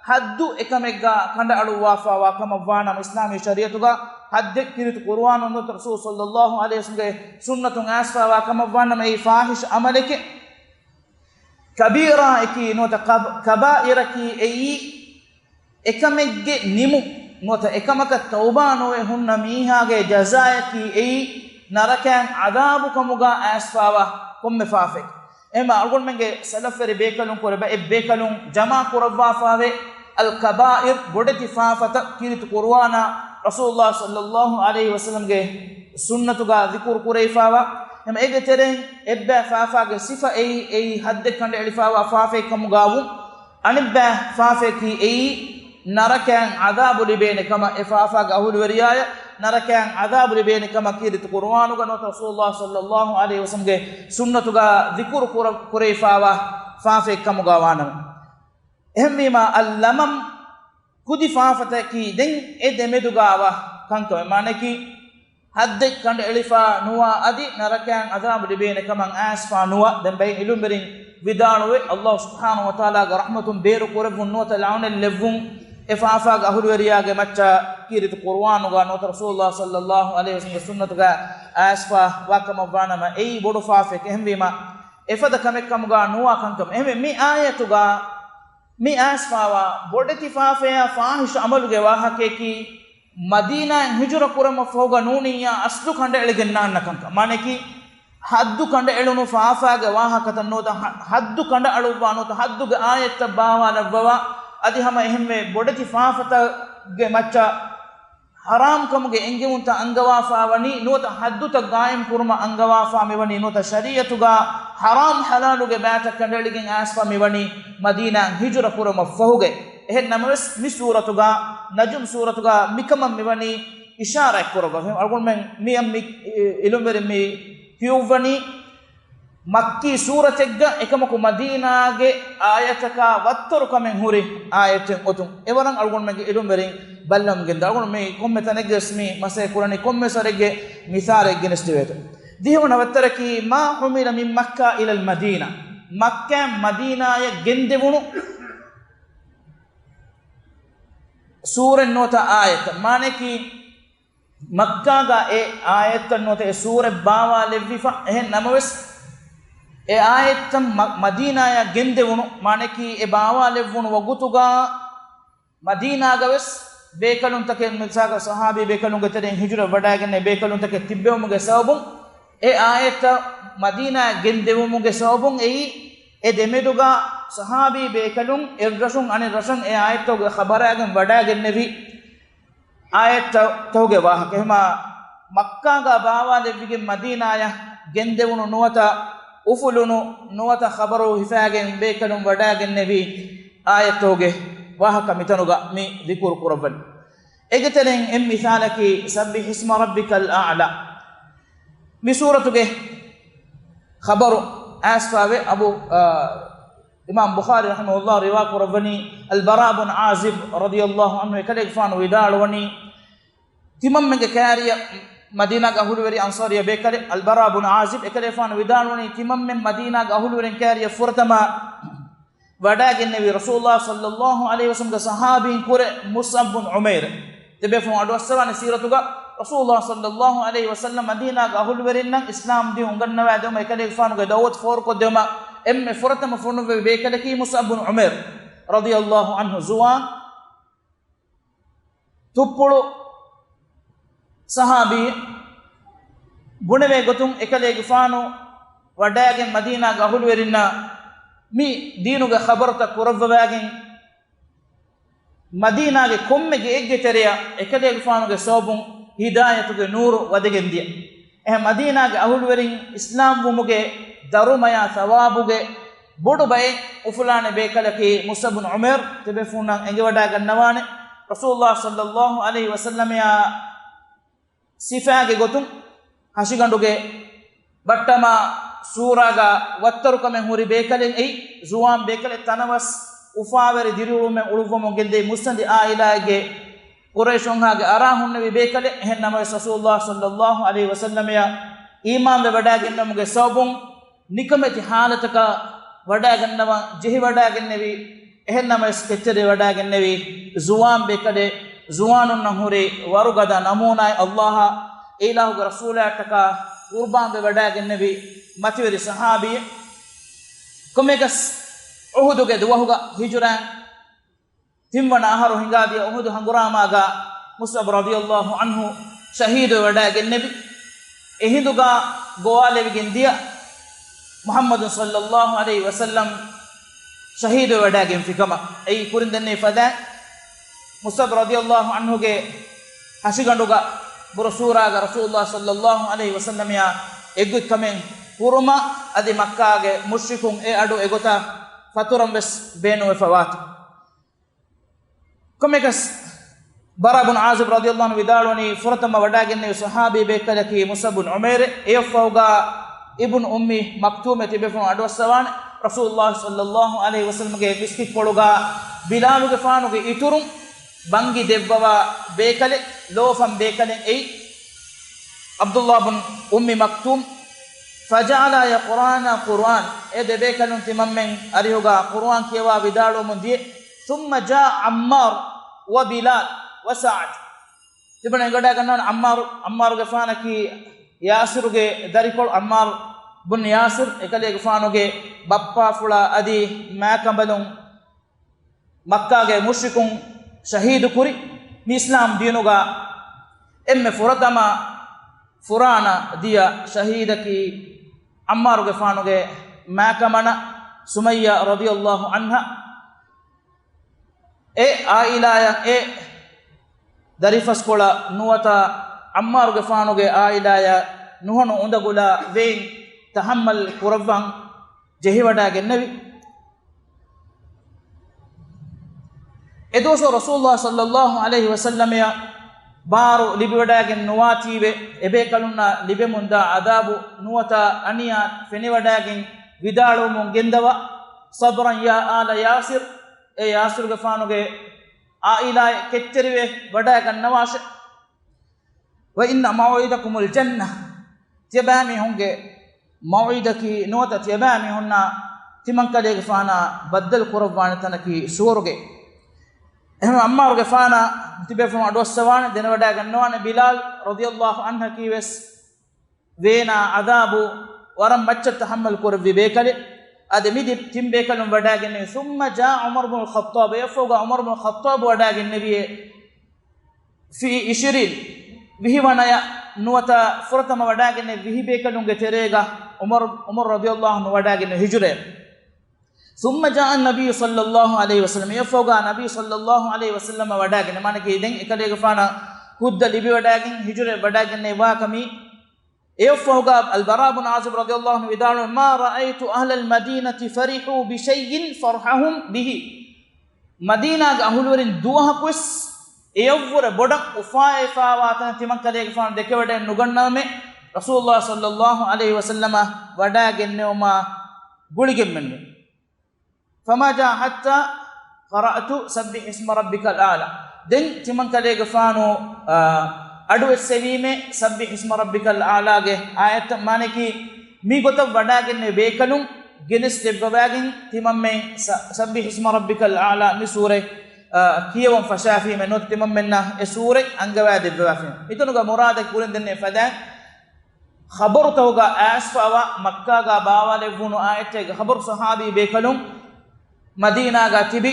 ޙައްދު އެކަމެއްގަ ކަނޑައަޅުއްވާފައިވާ ކަމަށްވާނަމަ، އިސްލާމީ ޝަރީޢަތުގަ ޙައްދެއް ކީރިތި ޤުރުއާނުން ނުވަތަ ރަސޫލު ޞައްލައްލާހު ޢަލައިހި ވަސައްލަމްގެ ސުންނަތުން އައިސްފައިވާ ކަމަށްވާނަމަ، އެއީ ފާޙިޝް ޢަމަލެކޭ. ކަބީރާއަކީ ނުވަތަ ކަބް-، ކަބާއިރަކީ އެއީ އެކަމެއްގެ ނިމުން ނުވަތަ އެކަމަކަށް ތައުބާ ނުވެ ހުންނަ މީހާގެ ޖަޒާއަކީ އެއީ ނަރަކައިން ޢަޛާބު ކަމުގަ އައިސްފައިވާ ކޮންމެ ފާފައެކޭ. އެހެންވީމަ އަޅުގަނޑުމެންގެ ސަލަފްވެރި ބޭކަލުން ކުރެ ބައެއް ބޭކަލުން ޖަމާ ކުރައްވާފައިވޭ އަލް ކަބާއިރު، ބޮޑެތި ފާފަތައް ކީރިތި ޤުރުއާނާ ރަސޫލުﷲ ޞައްލައްލާހު ޢަލައިހި ވަސައްލަމްގެ ސުންނަތުގަ ޛިކުރު ކުރެވިފައިވާ. އެހެންވީމަ އޭގެ ތެރެއިން އެއްބައި ފާފާގެ ސިފަ އެއީ، އެއީ ޙައްދެއް ކަނޑައެޅިފައިވާ ފާފައެއް ކަމުގަ ވުން. އަނެއްބައި ފާފައަކީ އެއީ ނަރަކައިން ޢަޛާބު ލިބޭނެ ކަމަށް އެ ފާފާގެ އަހުލުވެރިޔާޔަށް ނަރަކައިން ޢަޛާބު ލިބޭނެ ކަމަށް ކީރިތި ޤުރުއާނުގަ ނުވަތަ ރަސޫލުﷲ ޞައްލައްލާހު ޢަލައިހި ވަސައްލަމްގެ ސުންނަތުގަ ޛިކުރު ކުރ-، ކުރެވިފައިވާ ފާފައެއް ކަމުގަ ވާނަމަ. އެހެންވީމަ، އައްލަމަމް ކުދި ފާފަތަކީ ދެން އެ ދެމެދުގަ އަވާ ކަންކަމެއް. މާނައަކީ، ޙައްދެއް ކަނޑައެޅިފަ ނުވާ އަދި ނަރަކައިން ޢަޛާބު ލިބޭނެ ކަމަށް އައިސްފަ ނުވާ. ދެން ބައެއް ޢިލްމުވެރިން ވިދާޅުވޭ، އަލްލާހު ސުބްޙާނަހު ވަތަޢާލާގެ ރަޙްމަތުން ބޭރު ކުރެއްވުން ނުވަތަ ލަޢުނަތް ލެއްވުން އެ ފާފާގެ އަހުލުވެރިޔާގެ މައްޗަށް ކީރިތި ޤުރުއާނުގަ ނުވަތަ ރަސޫލުﷲ ޞައްލައްލާހު ޢަލައިހި ވަސައްލަމްގެ ސުންނަތުގަ އައިސްފަ ވާ ކަމަށް ވާނަމަ، އެއީ ބޮޑު ފާފައެކޭ. އެހެންވީމަ، އެފަދަ ކަމެއް ކަމުގަ ނުވާ ކަންކަމެއް. އެހެންވެ، މި އާޔަތުގަ މި އައިސްފައިވާ ބޮޑެތި ފާފަޔާ ފާޙިޝް ޢަމަލުގެ ވާހަކަޔަކީ، މަދީނާއިން ހިޖުރަ ކުރަމަށްފަހުގަ ނޫނިއްޔާ އަސްލު ކަނޑައެޅިގެންނާންނަ ކަންކަން. މާނައަކީ، ޙައްދު ކަނޑައެޅުނު ފާފާގެ ވާހަކަތައް ނުވަތަ، ޙަ-، ޙައްދު ކަނޑައަޅުއްވާ ނުވަތަ، ޙައްދުގެ އާޔަތްތައް ބާވާލައްވަވާ، އަދި ހަމަ އެހެންވެ ބޮޑެތި ފާފަތައްގެ މައްޗަށް ޙަރާމްކަމުގެ އެންގެވުންތައް އަންގަވާފާ ވަނީ، ނުވަތަ ޙައްދުތައް ގާއިމް ކުރުމަށް އަންގަވާފާ މިވަނީ، ނުވަތަ ޝަރީޢަތުގަ ޙަރާމް ޙަލާލުގެ ބައިތައް ކަނޑައެޅިގެން އައިސްފާ މިވަނީ މަދީނާއަށް ހިޖުރަ ކުރުމަށްފަހުގައި. އެހެން ނަމަވެސް، މި ސޫރަތުގަ، ނަޖުމް ސޫރަތުގަ މިކަމަށް މިވަނީ އިޝާރާތް ކުރައްވާ. އަޅުގަނޑުމެން މިއަށް މި އިލްމުވެރިން މި ކިޔުއްވަނީ، މައްކީ ސޫރަތެއްގަ އެކަމަކު މަދީނާގެ އާޔަތަކާ ވައްތަރު ކަމެއް ހުރި އާޔަތެއް އޮތުން. އެވަރަށް އަޅުގަނޑުމެންގެ އިލްމުވެރިން ބައްލަވަމުން ގެންދާ. އަޅުގަނޑު މި ކޮންމެ ތަނެއްގަވެސް މި މަސައްކަތް ކުރަނީ ކޮންމެ ސަރެއްގެ މިސާލެއް ގެނެސްދެވޭތޯ. ދިހަވަނަ ވައްތަރަކީ، مَا حُمِلَ مِنْ مَكَّةَ إِلَى الْمَدِينَةِ. މައްކާއިން މަދީނާޔަށް ގެންދެވުނު ސޫރަތް ނުވަތަ އާޔަތްތައް. މާނައަކީ، މައްކާގަ އެ އާޔަތްތައް ނުވަތަ އެ ސޫރަތް ބާވާލެއްވިފަ. އެހެން ނަމަވެސް، އެ އާޔަތްތައް މަ-، މަދީނާޔަށް ގެންދެވުނު، މާނައަކީ، އެ ބާވާލެއްވުނު ވަގުތުގަ މަދީނާގަވެސް ބޭކަލުންތަކެއް، މިސާލަކަށް ޞަޙާބީ ބޭކަލުންގެ ތެރެއިން ހިޖުރަ ވަޑައިގެންނެވި ބޭކަލުންތަކެއް ތިއްބެވުމުގެ ސަބަބުން، އެ އާޔަތްތައް މަދީނާއަށް ގެންދެވުމުގެ ސަބަބުން އެއީ، އެ ދެމެދުގަ ޞަޙާބީ ބޭކަލުން އެއްރަށުން އަނެއް ރަށަށް އެ އާޔަތްތަކުގެ ޚަބަރާގެން ވަޑައިގެންނެވި އާޔަތްތަކުގެ ވާހަކަ. އެހެމާ މައްކާގަ ބާވާލެއްވިގެން މަދީނާޔަށް ގެންދެވުނު ނުވަތަ އުފުލުނު ނުވަތަ ޚަބަރު ހިފާގެން ބޭކަލުން ވަޑައިގެންނެވި އާޔަތްތަކުގެ ވާހަކަ މިތަނުގަ މި ޛިކުރު ކުރައްވަނީ. އޭގެތެރެއިން އެއް މިސާލަކީ، سَبِّحِ اسْمَ رَبِّكَ الْأَعْلَى. މި ސޫރަތުގެ ޚަބަރު އައިސްފާވެ އަބު، އާ، އިމާމް ބުޚާރީ ރަޙިމަހުﷲ ރިވާ ކުރައްވަނީ، އަލްބަރާ ބުން ޢާޒިބް ރަޟިޔަﷲ ޢަންހު އެކަލޭގެފާނު ވިދާޅުވަނީ، ތިމަންމެންގެ ކާރިޔަށް، މަދީނާގެ އަހުލުވެރި އަންޞާރީ ބޭކަލެއް އަލްބަރާ ބުން ޢާޒިބް އެކަލޭގެފާނު ވިދާޅުވަނީ، ތިމަންމެން މަދީނާގެ އަހުލުވެރިން ކާރިޔަށް ފުރަތަމަ ވަޑައިގެންނެވީ ރަސޫލުﷲ ޞައްލަﷲ ޢަލައިހި ވަސައްލަމްގެ ޞަޙާބީން ކުރެ މުޞްޢަބް ބުން ޢުމައިރު. ތިބޭފުޅުން އަޑުއައްސަވާނެ ސީރަތުގަ، ރަސޫލުﷲ ޞައްލަﷲ ޢަލައިހި ވަސައްލަމް މަދީނާގެ އަހުލުވެރިންނަށް އިސްލާމް ދީން އުނގަންނަވާދެވުމަށް އެކަލޭގެފާނުގެ ދަޢުވަތު ފޯރުކޮށްދެވުމަށް އެންމެ ފުރަތަމަ ފޮނުއްވެވި ބޭކަލަކީ މުޞްޢަބް ބުން ޢުމައިރު ރަޟިޔަﷲ ޢަންހު. ޒުވާން ތުއްޕުޅު ޞަޙާބީ. ބުނެވޭ ގޮތުން އެކަލޭގެފާނު ވަޑައިގެން މަދީނާގެ އަހުލުވެރިންނަށް މި ދީނުގެ ޚަބަރުތައް ކުރައްވަވާގެން، މަދީނާގެ ކޮންމެ ގެއެއްގެ ތެރެއަށް އެކަލޭގެފާނުގެ ސަބަބުން ހިދާޔަތުގެ ނޫރު ވަދެގެން ދިޔަ. އެހެން މަދީނާގެ އަހުލުވެރިން އިސްލާމްވުމުގެ ދަރުމަޔާ ޘަވާބުގެ ބޮޑު ބައެއް އުފުލާނެ ބޭކަލަކީ މުޞްޢަބް ބުން ޢުމައިރު. ތިބޭފުޅުންނަށް އެނގިވަޑައިގަންނަވާނެ، ރަސޫލުﷲ ޞައްލަﷲ ޢަލައިހި ވަސައްލަމައާ ސިފާގެ ގޮތުން ހަށިގަނޑުގެ ބައްޓަމާ ސޫރާގަ ވައްތަރުކަމެއް ހުރި ބޭކަލެއް އެއީ، ޒުވާން ބޭކަލެއް ތަނަވަސް އުފާވެރި ދިރިއުޅުމެއް އުޅުއްވަމުން ގެންދެވި މުއްސަނދި އާއިލާއެއްގެ ޤުރައިޝުންހާގެ އަރާ ހުންނެވި ބޭކަލެއް. އެހެން ނަމަވެސް، ރަސޫލުﷲ ޞައްލަﷲ ޢަލައިހި ވަސައްލަމަޔާ އީމާންވެ ވަޑައިގެންނެވުމުގެ ސަބަބުން ނިކަމެތި ޙާލަތަކަށް ވަޑައިގަންނަވަން ޖެހިވަޑައިގެންނެވި. އެހެން ނަމަވެސް، ކެތްތެރިވެވަޑައިގެންނެވި ޒުވާން ބޭކަލެއް، ޒުވާނުންނަށް ހުރި ވަރުގަދަ ނަމޫނާއެއް. އައްލާހަށް، އެ އިލާހުގެ ރަސޫލާއަށްޓަކާ ޤުރްބާންވެ ވަޑައިގެންނެވި މަތިވެރި ޞަޙާބީއެއް. ކޮންމެއަކަސް، އުޙުދުގެ ދުވަހުގަ، ހިޖުރައިން ތިންވަނަ އަހަރު ހިނގާދިޔަ އުޙުދު ހަނގުރާމާގަ މުޞްޢަބް ރަޟިޔަﷲ ޢަންހު ޝަހީދުވެވަޑައިގެންނެވި. އެ ހިނދުގަ ގޮވާލެވިގެން ދިޔަ މުޙައްމަދު ޞައްލަﷲ ޢަލައިހި ވަސައްލަމް ޝަހީދުވެވަޑައިގެންފި ކަމަށް. އެއީ ކުރިން ދެންނެވި ފަދައިން، މުޞްޢަބް ރަޟިޔަﷲ ޢަންހުގެ ހަށިގަނޑުގަ ބުރު ސޫރާގަ ރަސޫލުﷲ ޞައްލަﷲ ޢަލައިހި ވަސައްލަމަޔާ އެއްގޮތްކަމެއް ކުރުމަށް އަދި މައްކާގެ މުޝްރިކުން އެ އަޑު އެގޮތަށް ފަތުރަން ވެސް ބޭނުންވެފަ ވާތީ. ކޮންމެއަކަސް، ބަރާ ބުން ޢާޒިބް ރަޟިޔަﷲ ޢަންހު ވިދާޅުވަނީ، ފުރަތަމަ ވަޑައިގެންނެވި ޞަޙާބީ ބޭކަލަކީ މުޞްޢަބް ބުން ޢުމައިރެއް. އެއަށްފަހުގަ އިބްނު އުއްމި މަކްތޫމެއް. ތިބޭފުޅުން އަޑުއައްސަވާނެ، ރަސޫލުﷲ ޞައްލަﷲ ޢަލައިހި ވަސައްލަމްގެ މިސްކިތްކޮޅުގަ ބިލާލުގެފާނުގެ އިތުރުން ބަންގި ދެއްވަވާ ބޭކަލެއް، ލޯފަން ބޭކަލެއް އެއީ ޢަބްދުﷲ ބުން އުއްމި މަކްތޫމް. فجعلا يقرأن القرآن، އެ ދެބޭކަލުން ތިމަންމެން އަރިހުގަ ޤުރުއާން ކިޔަވާ ވިދާޅުވަމުން ދިޔަ. ثم جاء عمار وبلال وسعد. ތިބުނަ އެނގިވަޑައިގަންނަވާނެ ޢައްމާރު، ޢައްމާރުގެފާނަކީ ޔާސިރުގެ ދަރިކޮޅު. ޢައްމާރު ބުން ޔާސިރު އެކަލޭގެފާނުގެ ބައްޕާފުޅާ އަދި މާކަނބަލުން މައްކާގެ މުޝްރިކުން ޝަހީދުކުރި. މި އިސްލާމް ދީނުގަ އެންމެ ފުރަތަމަ ފުރާނަ ދިޔަ ޝަހީދަކީ ޢައްމާރުގެފާނުގެ މާކަމަނަ ސުމައްޔާ ރަޟިޔަﷲ ޢަންހާ. އެ ޢާއިލާއަށް އެ ދަރިފަސްކޮޅަށް ނުވަތަ ޢައްމާރުގެފާނުގެ ޢާއިލާއަށް ނުހަނު އުނދަގުލާ ވޭން ތަޙައްމަލް ކުރައްވަން ޖެހިވަޑައިގެންނެވި. އެދުވަސް ރަސޫލުﷲ ޞައްލަﷲ ޢަލައިހި ވަސައްލަމައަށް ބާރު ލިބިވަޑައިގެން ނުވާތީވެ، އެބޭކަލުންނަށް ލިބެމުންދާ ޢަޛާބު ނުވަތަ އަނިޔާ ފެނިވަޑައިގެން ވިދާޅުވަމުން ގެންދަވާ، "صبرا يا آل ياسر"، އޭ ޔާސިރުގެފާނުގެ ޢާއިލާއެއް ކެތްތެރިވެ ވަޑައިގަންނަވާށެ. "وإن موعدكم الجنة"، ތިޔަބައިމީހުންގެ މައުޢިދަކީ ނުވަތަ ތިޔަބައިމީހުންނާ ތިމަންކަލޭގެފާނާ ބައްދަލު ކުރައްވާނެ ތަނަކީ ސުވަރުގެ. އެހެން ޢައްމާރުގެފާނާ ތިބޭފުޅުން އަޑުއައްސަވާނެ، ދެނެވަޑައިގަންނަވާނެ ބިލާލް ރަޟިޔަﷲ ޢަންހަކީ ވެސް ވޭނާ ޢަޛާބު ވަރަށް މައްޗަށް ތަޙައްމަލް ކުރެއްވި ބޭކަލެއް. އަދި މި ތި-، ތިން ބޭކަލުން ވަޑައިގެންނެވި. ثم جاء عمر بن الخطاب، އެއަށްފަހުގަ ޢުމަރު ބިން ޚައްޠާބު ވަޑައިގެންނެވިއޭ. في عشرين، ވިހި ވަނަޔަށް ނުވަތަ ފުރަތަމަ ވަޑައިގެންނެވި ވިހި ބޭކަލުންގެ ތެރޭގަ ޢުމަރު، ޢުމަރު ރަޟިޔަﷲ ޢަންހު ވަޑައިގެންނެވި ހިޖުރައަށް. ثم جاء النبي صلى الله عليه وسلم، އެއަށްފަހުގަ ނަބީ ޞައްލަﷲ ޢަލައިހި ވަސައްލަމަ ވަޑައިގެންނެވި. މާނައަކީ ދެން އެކަލޭގެފާނަށް ހުއްދަ ލިބިވަޑައިގެން ހިޖުރައަށް ވަޑައިގެންނެވި ވާކަމީ. އެއަށްފަހުގަ އަލްބަރާ ބުން ޢާޒިބް ރަޟިޔަﷲ ޢަންހު ވިދާޅުވީ، "ما رأيت أهل المدينة فرحوا بشيء فرحهم به." މަދީނާގެ އަހުލުވެރިން ދުވަހަކުވެސް އެޔަށްވުރެ ބޮޑަށް އުފާވެފައިވާ ތަނެއް ތިމަންކަލޭގެފާނު ދެކެވަޑައެއް ނުގަންނަވަމޭ، ރަސޫލުﷲ ޞައްލަﷲ ޢަލައިހި ވަސައްލަމަ ވަޑައިގެންނެވުމާ ގުޅިގެންމެންވެ. فما جاء حتى قرأت سبح اسم ربك الأعلى. ދެން ތިމަންކަލޭގެފާނު، އާ، އަޑުއެއްސެވީމޭ، سبح اسم ربك الأعلى ގެ އާޔަތަށް. މާނައަކީ، މި ގޮތަށް ވަޑައިގެންނެވި ބޭކަލުން ގެނެސްދެއްވަވާގެން ތިމަންމެން ސަ-، سبح اسم ربك الأعلى މި ސޫރަތް، އާ، ކިޔަވަން ފަށާފީމޭ. ނުވަތަ ތިމަންމެންނަށް އެ ސޫރަތް އަންގަވާދެއްވަވާފީމޭ. މިތަނުގަ މުރާދަކީ ކުރިން ދެންނެވި ފަދައިން، ޚަބަރުތަކުގަ އައިސްފައިވާ މައްކާގަ ބާވާލެއްވުނު އާޔަތެއްގެ ޚަބަރު. ޞަޙާބީ ބޭކަލުން މަދީނާގަ ތިބި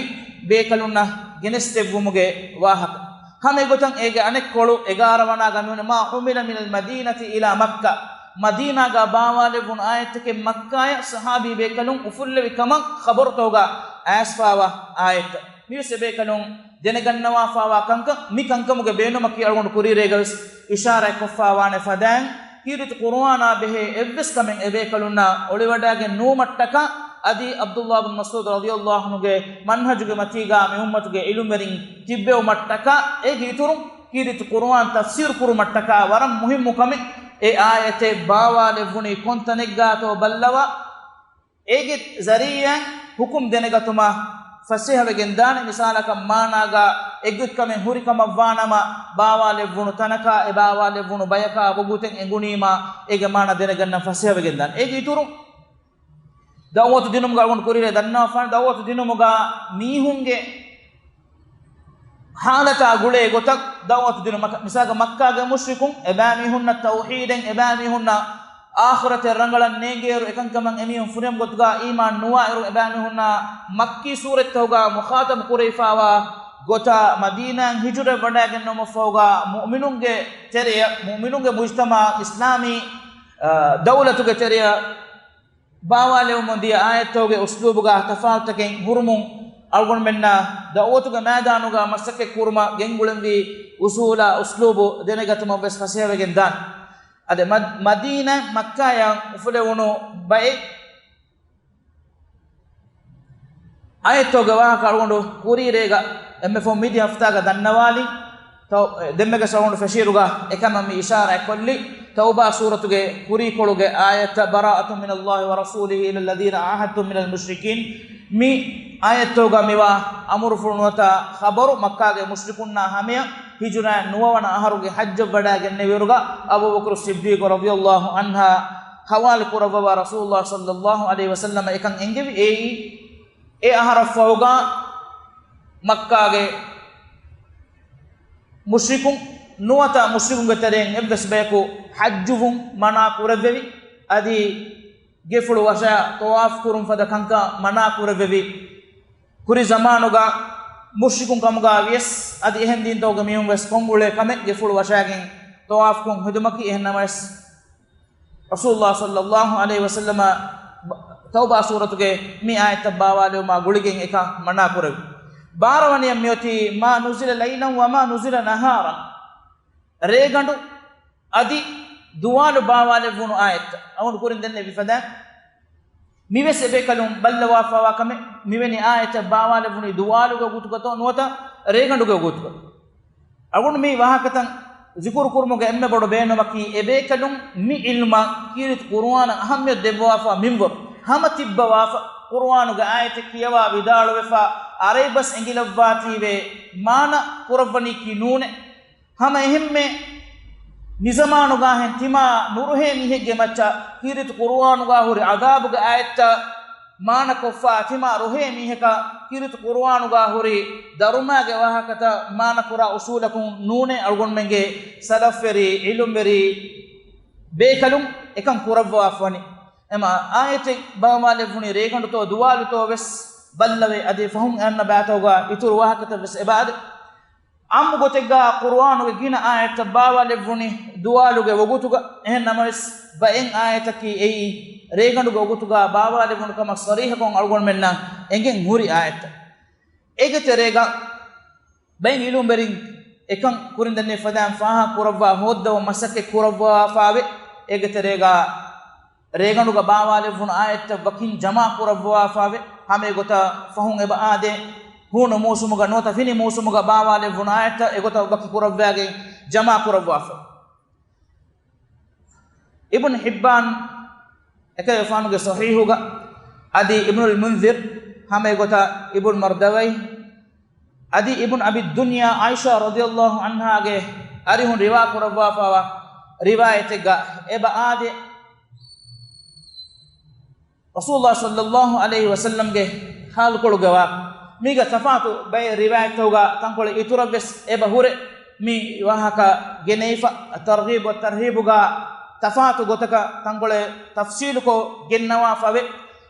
ބޭކަލުންނަށް ގެނެސްދެއްވުމުގެ ވާހަކަ. ހަމަ އެގޮތަށް އޭގެ އަނެއްކޮޅު އެގާރަ ވަނާގަ މިވަނީ، ما حمل من المدينة إلى مكة. މަދީނާގަ ބާވާލެއްވުނު އާޔަތްތަކެއް މައްކާޔަށް ޞަޙާބީ ބޭކަލުން އުފުއްލެވި ކަމަށް ޚަބަރުތަކުގަ އައިސްފައިވާ އާޔަތްތައް. މިވެސް އެބޭކަލުން ދެނެގަންނަވާފައިވާ ކަންކަން. މި ކަންކަމުގެ ބޭނުމަކީ އަޅުގަނޑު ކުރީރޭގަވެސް އިޝާރާތްކޮށްފައިވާނެ ފަދައިން، ކީރިތި ޤުރުއާނާ ބެހޭ އެއްވެސް ކަމެއް އެބޭކަލުންނާ އޮޅިވަޑައިގެން ނުވުމަށްޓަކާ، އަދި ޢަބްދުﷲ ބިން މަސްޢޫދު ރަޟިޔަﷲ ޢަންހުގެ މަންހަޖުގެ މަތީގާ މި އުއްމަތުގެ ޢިލްމުވެރިން ތިއްބެވުމަށްޓަކާ، އޭގެ އިތުރުން ކީރިތި ޤުރުއާން ތަފްސީރު ކުރުމަށްޓަކާ ވަރަށް މުހިއްމު ކަމެއް އެ އާޔަތެއް ބާވާލެއްވުނީ ކޮންތަނެއްގާތޯ ބައްލަވާ، އޭގެ ޒަރީޢާ ހުކުމް ދެނެގަތުމަށް ފަސޭހަވެގެން ދާނެ. މިސާލަކަށް މާނާގަ އެއްގޮތްކަމެއް ހުރިކަމަށްވާނަމަ، ބާވާލެއްވުނު ތަނަކާ އެ ބާވާލެއްވުނު ބަޔަކާ ވަގުތެއް އެނގުނީމާ، އޭގެ މާނަ ދެނެގަންނަން ފަސޭހަވެގެން ދާނެ. އޭގެ އިތުރުން ދަޢުވަތު ދިނުމުގަ އަޅުގަނޑު ކުރީރޭ ދަންނަވާފާނެ، ދަޢުވަތު ދިނުމުގަ މީހުންގެ ޙާލަތާ ގުޅޭ ގޮތަށް ދަޢުވަތު ދިނުމަކަށް. މިސާލަކަށް މައްކާގެ މުޝްރިކުން އެބައިމީހުންނަށް ތައުޙީދެއް، އެބައިމީހުންނަށް އާޚިރަތެއް ރަނގަޅަށް ނޭނގޭއިރު، އެކަންކަމަށް އެމީހުން ފުރިހަމަ ގޮތުގަ އީމާން ނުވާއިރު، އެބައިމީހުންނާ މައްކީ ސޫރަތްތަކުގަ މުޚާޠަބު ކުރެވިފައިވާ ގޮތަށް މަދީނާއިން ހިޖުރަ ވަޑައިގެންނެވުމަށްފަހުގަ މުއުމިނުންގެ ތެރެއަށް، މުއުމިނުންގެ މުޖްތަމަޢަށް، އިސްލާމީ، އާ، ދައުލަތުގެ ތެރެއަށް ބާވާލެވުމުން ދިޔަ އާޔަތްތަކުގެ އުސްލޫބުގަ ތަފާތުތަކެއް ހުރުމުން، އަޅުގަނޑުމެންނަށް ދަޢުވަތުގެ މައިދާނުގަ މަސައްކަތް ކުރުމަށް ގެންގުޅެންވީ އުސޫލާ އުސްލޫބު ދެނެގަތުމަށް ވެސް ފަސޭހަވެގެން ދާނެ. އަދި މަ-، މަދީނާ މައްކާޔަށް އުފުލެވުނު ބައެއް އާޔަތްތަކުގެ ވާހަކަ އަޅުގަނޑު ކުރީރޭގަ އެންމެ ފަހުން މިދި ހަފްތާގަ ދަންނަވާލީ. ތައު-، ދެންމެގެ ސަވަނު ފެށިއިރުގަ އެކަމަށް މި އިޝާރާތް ކޮށްލި. ތައުބާ ސޫރަތުގެ ކުރީކޮޅުގެ އާޔަތްތައް، بَرَاءَةٌ مِنَ اللَّهِ وَرَسُولِهِ إِلَى الَّذِينَ عَاهَدتُّم مِنَ الْمُشْرِكِينَ. މި އާޔަތްތަކުގަ މިވާ އަމުރުފުޅު ނުވަތަ ޚަބަރު، މައްކާގެ މުޝްރިކުންނާ ހަމަޔަށް ހިޖުރައިން ނުވަވަނަ އަހަރުގެ ޙައްޖަށް ވަޑައިގެންނެވިއިރުގަ އަބޫބަކުރު ޞިއްދީޤު ރަޟިޔަﷲ ޢަންހާ ޙަވާލު ކުރައްވަވާ ރަސޫލުﷲ ޞައްލަﷲ ޢަލައިހި ވަސައްލަމަ އެކަން އެންގެވި. އެއީ، އެ އަހަރަށްފަހުގަ މައްކާގެ މުޝްރިކުން ނުވަތަ މުޝްރިކުންގެ ތެރެއިން އެއްވެސް ބަޔަކު ޙައްޖުވުން މަނާ ކުރެއްވެވި. އަދި ގެފުޅު ވަށައި ޠަވާފު ކުރުން ފަދަ ކަންކަން މަނާ ކުރެއްވެވި. ކުރި ޒަމާނުގަ މުޝްރިކުން ކަމުގަ ވިޔަސް، އަދި އެހެން ދީންތަކުގެ މީހުން ވެސް ކޮށްއުޅޭ ކަމެއް ގެފުޅު ވަށައިގެން ޠަވާފު ކޮށް ހެދުމަކީ. އެހެން ނަމަވެސް، ރަސޫލުﷲ ޞައްލަﷲ ޢަލައިހި ވަސައްލަމަ ތައުބާ ސޫރަތުގެ މި އާޔަތްތައް ބާވާލެވުމާ ގުޅިގެން އެކަން މަނާ ކުރެވި. ބާރަވަނިޔަށް މިއޮތީ ما نزل ليلا وما نزل نهارا. ރޭގަނޑު އަދި ދުވާލު ބާވާލެއްވުނު އާޔަތްތައް. އަޅުގަނޑު ކުރިން ދެންނެވި ފަދަ މިވެސް އެބޭކަލުން ބައްލަވާފަވާ ކަމެއް، މިވެނި އާޔަތްތައް ބާވާލެއްވުނީ ދުވާލުގެ ގޮތުގަތޯ ނުވަތަ ރޭގަނޑުގެ ގޮތުގަ. އަޅުގަނޑު މި ވާހަކަތައް ޒިކުރު ކުރުމުގެ އެންމެ ބޮޑު ބޭނުމަކީ، އެބޭކަލުން މި ޢިލްމަށް ކީރިތި ޤުރުއާނަށް އަހައްމިޔަތު ދެއްވާފަ މިންވަރު ހަމަ ތިއްބަވާފަ، ޤުރުއާނުގެ އާޔަތެއް ކިޔަވާ ވިދާޅުވެފަ، އަރައިބަސް އެނގިލައްވާތީވެ މާނަ ކުރައްވަނީކީ ނޫނޭ. ހަމަ އެހެންމެ މިޒަމާނުގާހެން ތިމާ ނުރުހޭ މީހެއްގެ މައްޗަށް ކީރިތި ޤުރުއާނުގާ ހުރި ޢަޛާބުގެ އާޔަތްތައް މާނަކޮށްފަ ތިމާ ރުހޭ މީހަކަށް ކީރިތި ޤުރުއާނުގާ ހުރި ދަރުމާގެ ވާހަކަތައް މާނަކުރާ އުސޫލަކުން ނޫނޭ އަޅުގަނޑުމެންގެ ސަލަފްވެރި، ޢިލްމުވެރި ބޭކަލުން އެކަން ކުރައްވާފަވަނީ. އެމަ އާޔަތެއް ބާވާލެއްވުނީ ރޭގަނޑުތޯ ދުވާލުތޯ ވެސް ބައްލަވެ، އަދި ފަހުން އެ އަންނަ ބައިތަކުގާ އިތުރު ވާހަކަތައް ވެސް އެބައާދޭ. ޢާއްމު ގޮތެއްގާ ޤުރުއާނުގެ ގިނަ އާޔަތްތައް ބާވާލެއްވުނީ ދުވާލުގެ ވަގުތުގަ. އެހެން ނަމަވެސް، ބައެއް އާޔަތަކީ އެއީ ރޭގަނޑުގެ ވަގުތުގާ ބާވާލެއްވުނު ކަމަށް ޞަރީޙަކޮށް އަޅުގަނޑުމެންނަށް އެނގެން ހުރި އާޔަތްތައް. އޭގެ ތެރޭގަ ބައެއް ޢިލްމުވެރިން އެކަން ކުރިން ދެންނެވި ފަދައިން ފާހަގަ ކުރައްވާ ހޯއްދަވަން މަސައްކަތް ކުރައްވާފާވެ. އޭގެ ތެރޭގަ ރޭގަނޑުގަ ބާވާލެއްވުނު އާޔަތްތައް ވަކިން ޖަމާ ކުރައްވާފާވެ. ހަމަ އެގޮތަށް ފަހުން އެބަ އާދޭ، ހޫނު މޫސުމުގަ ނުވަތަ ފިނި މޫސުމުގަ ބާވާލެއްވުނު އާޔަތްތައް އެގޮތަށް ވަކި ކުރައްވާގެން ޖަމާ ކުރައްވާފަ. އިބްނު ޙިއްބާން އެކަލޭގެފާނުގެ ޞަޙީޙުގަ، އަދި އިބްނުލް މުންޛިރު، ހަމަ އެގޮތަށް އިބްނު މަރްދަވައި، އަދި އިބްނު އަބި ދުންޔާ ޢާއިޝާ ރަޟިޔަﷲ ޢަންހާގެ އަރިހުން ރިވާ ކުރައްވާފަވާ ރިވާޔަތެއްގަ އެބަ އާދޭ، ރަސޫލުﷲ ޞައްލަﷲ ޢަލައިހި ވަސައްލަމްގެ ޙާލުކޮޅުގަ ވާ މީގަ ތަފާތު ބައެއް ރިވާޔަތްތަކުގަ ތަންކޮޅެއް އިތުރަށް ވެސް އެބަ ހުރެ، މި ވާހަކަ ގެނެވިފަ، ތަރްޣީބު ވަ ތަރްހީބުގަ ތަފާތު ގޮތަކަށް ތަންކޮޅެއް ތަފްޞީލުކޮށް ގެންނަވާފަވޭ.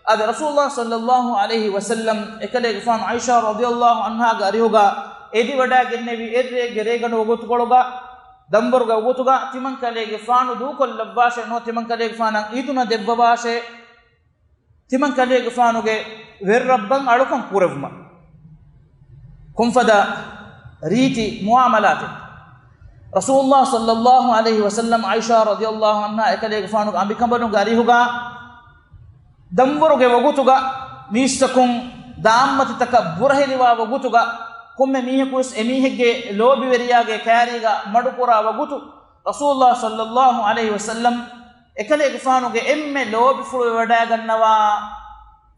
އަދި ރަސޫލުﷲ ޞައްލަﷲ ޢަލައިހި ވަސައްލަމް އެކަލޭގެފާނު ޢާއިޝާ ރަޟިޔަﷲ ޢަންހާގެ އަރިހުގަ އެދިވަޑައިގެންނެވި އެއްރޭގެ ރޭގަނޑު ވަގުތުކޮޅުގަ، ދަންވަރުގެ ވަގުތުގަ ތިމަންކަލޭގެފާނު ދޫކޮށްލައްވާށޭ، ނުވަތަ ތިމަންކަލޭގެފާނަށް އިދުނަށް ދެއްވަވާށޭ، ތިމަންކަލޭގެފާނުގެ ވެރިރައްބަށް އަޅުކަން ކުރެވުމަށް. ކޮންފަދަ ރީތި މުޢާމަލާތެއް؟ ރަސޫލުﷲ ޞައްލަﷲ ޢަލައިހި ވަސައްލަމް ޢާއިޝާ ރަޟިޔަﷲ ޢަންހާ އެކަލޭގެފާނުގެ އަނބިކަނބަލުންގެ އަރިހުގަ ދަންވަރުގެ ވަގުތުގަ މީސްތަކުން ދާންމަތިތަކަށް ބުރަހެލިވާ ވަގުތުގަ، ކޮންމެ މީހަކުވެސް އެމީހެއްގެ ލޯބިވެރިޔާގެ ކާރީގަ މަޑުކުރާ ވަގުތު، ރަސޫލުﷲ ޞައްލަﷲ ޢަލައިހި ވަސައްލަމް އެކަލޭގެފާނުގެ އެންމެ ލޯބިފުޅުވެވަޑައިގަންނަވާ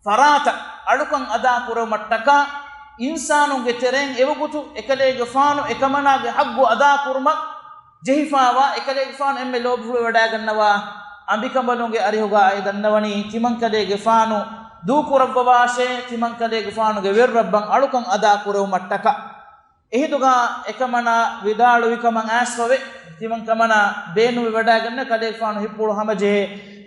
ފަރާތަށް އަޅުކަން އަދާކުރެވުމަށްޓަކާ، އިންސާނުންގެ ތެރެއިން އެވަގުތު އެކަލޭގެފާނު އެކަމަނާގެ ޙައްޤު އަދާކުރުމަށް ޖެހިފާވާ، އެކަލޭގެފާނު އެންމެ ލޯބިފުޅުވެވަޑައިގަންނަވާ އަނބިކަނބަލުންގެ އަރިހުގަ އެ ދަންނަވަނީ، ތިމަންކަލޭގެފާނު ދޫކުރައްވަވާށޭ، ތިމަންކަލޭގެފާނުގެ ވެރިރައްބަށް އަޅުކަން އަދާކުރެވުމަށްޓަކާ. އެހިނދުގަ އެކަމަނާ ވިދާޅުވިކަމަށް އައިސްފަވެ، ތިމަންކަމަނާ ބޭނުންވެވަޑައިގަންނަ ކަލޭގެފާނު ހިތްޕުޅު ހަމަޖެހޭ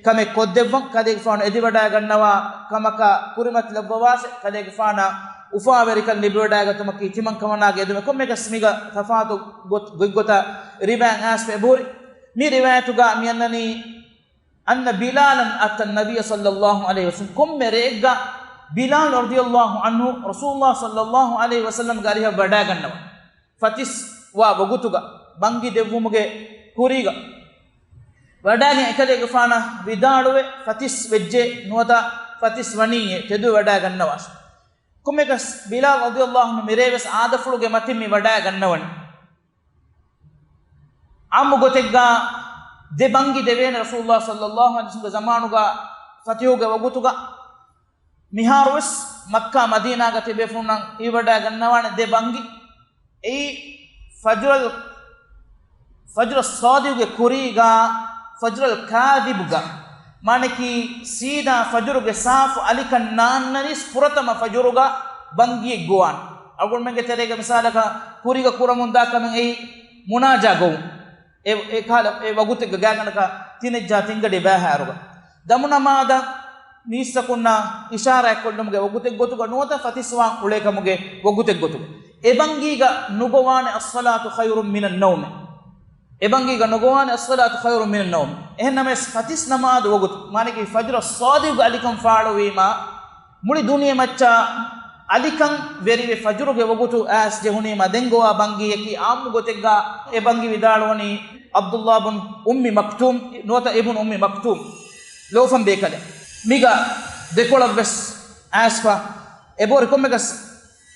ކަމެއް ކޮށްދެއްވަން، ކަލޭގެފާނު އެދިވަޑައިގަންނަވާ ކަމަކަށް ކުރިމަތިލައްވަވާށެ، ކަލޭގެފާނަށް އުފާވެރިކަން ލިބިވަޑައިގަތުމަކީ ތިމަންކަމަނާގެ އެދުމެއް. ކޮންމެއަކަސް މީގަ ތަފާތު ގޮތް، ގޮތްގޮތަށް ރިވާޔަތް އައިސްފަ އެބަހުރި. މި ރިވާޔަތުގަ މި އަންނަނީ، أن بلالا أتى النبي صلى الله عليه وسلم، ކޮންމެ ރެއެއްގަ ބިލާލް ރަޟިޔަﷲ ޢަންހު ރަސޫލުﷲ ޞައްލަﷲ ޢަލައިހި ވަސައްލަމްގެ އަރިހަށް ވަޑައިގަންނަވަން. ފަތިސް ވާ ވަގުތުގަ، ބަންގި ދެއްވުމުގެ ކުރީގަ ވަޑައިގެން އެކަލޭގެފާނަށް ވިދާޅުވެ، ފަތިސް ވެއްޖެ ނުވަތަ ފަތިސް ވަނީއޭ، ތެދުވެ ވަޑައިގަންނަވާށޭ. ކޮންމެއަކަސް ބިލާލް ރަޟިޔަﷲ ޢަންހު މިރޭވެސް އާދަފުޅުގެ މަތިން މި ވަޑައިގަންނަވަނީ. ޢާއްމު ގޮތެއްގަ ދެ ބަންގި ދެވޭނެ ރަސޫލުﷲ ޞައްލަﷲ ޢަލައިހި ވަސައްލަމްގެ ޒަމާނުގަ ފަތިޙުގެ ވަގުތުގަ. މިހާރުވެސް މައްކާ މަދީނާގަ ތިބޭފުޅުންނަށް އިވަޑައިގަންނަވާނެ ދެ ބަންގި. އެއީ ފަޖުރަލް، ފަޖުރަ ޞާދިޤުގެ ކުރީގަ، ފަޖުރަލް ކާޛިބުގަ، މާނައަކީ ސީދާ ފަޖުރުގެ ސާފު އަލިކަން ނާންނަނީސް ފުރަތަމަ ފަޖުރުގަ ބަންގިއެއް ގޮވާނެ. އަޅުގަނޑުމެންގެ ތެރޭގަ މިސާލަކަށް ކުރީގަ ކުރަމުންދާ ކަމެއް އެއީ މުނާޖާ ގޮވުން. އެ، އެ ކާލަ، އެ ވަގުތެއްގަ ގާތްގަނޑަކަށް ތިނެއްޖާ ތިންގަޑި ބައިހާއިރުގަ. ދަމު ނަމާދަށް މީސްތަކުންނަށް އިޝާރާތްކޮށްލުމުގެ ވަގުތެއްގޮތުގަ ނުވަތަ ފަތިސްވާން އުޅޭކަމުގެ ވަގުތެއްގޮތުގަ. އެ ބަންގީގަ ނުގޮވާނެ الصلاة خير من النوم. އެ ބަންގީގަ ނުގޮވާނެ الصلاة خير من النوم. އެހެން ނަމަވެސް ފަތިސް ނަމާދު ވަގުތު، މާނައަކީ ފަޖުރަ ޞާދިޤުގެ އަލިކަން ފާޅުވީމާ، މުޅި ދުނިޔެ މައްޗަށް އަލިކަން ވެރިވެ ފަޖުރުގެ ވަގުތު އައިސް ޖެހުނީމާ ދެން ގޮވާ ބަންގީއަކީ އާއްމު ގޮތެއްގާ އެ ބަންގި ވިދާޅުވަނީ ޢަބްދުﷲ ބުން އުއްމި މަކްތޫމް ނުވަތަ އިބްނު އުއްމި މަކްތޫމް ލޯފަން ބޭކަލެއް. މީގަ ދެކޮޅަށްވެސް އައިސްފަ އެބަހުރި ކޮންމެއަކަސް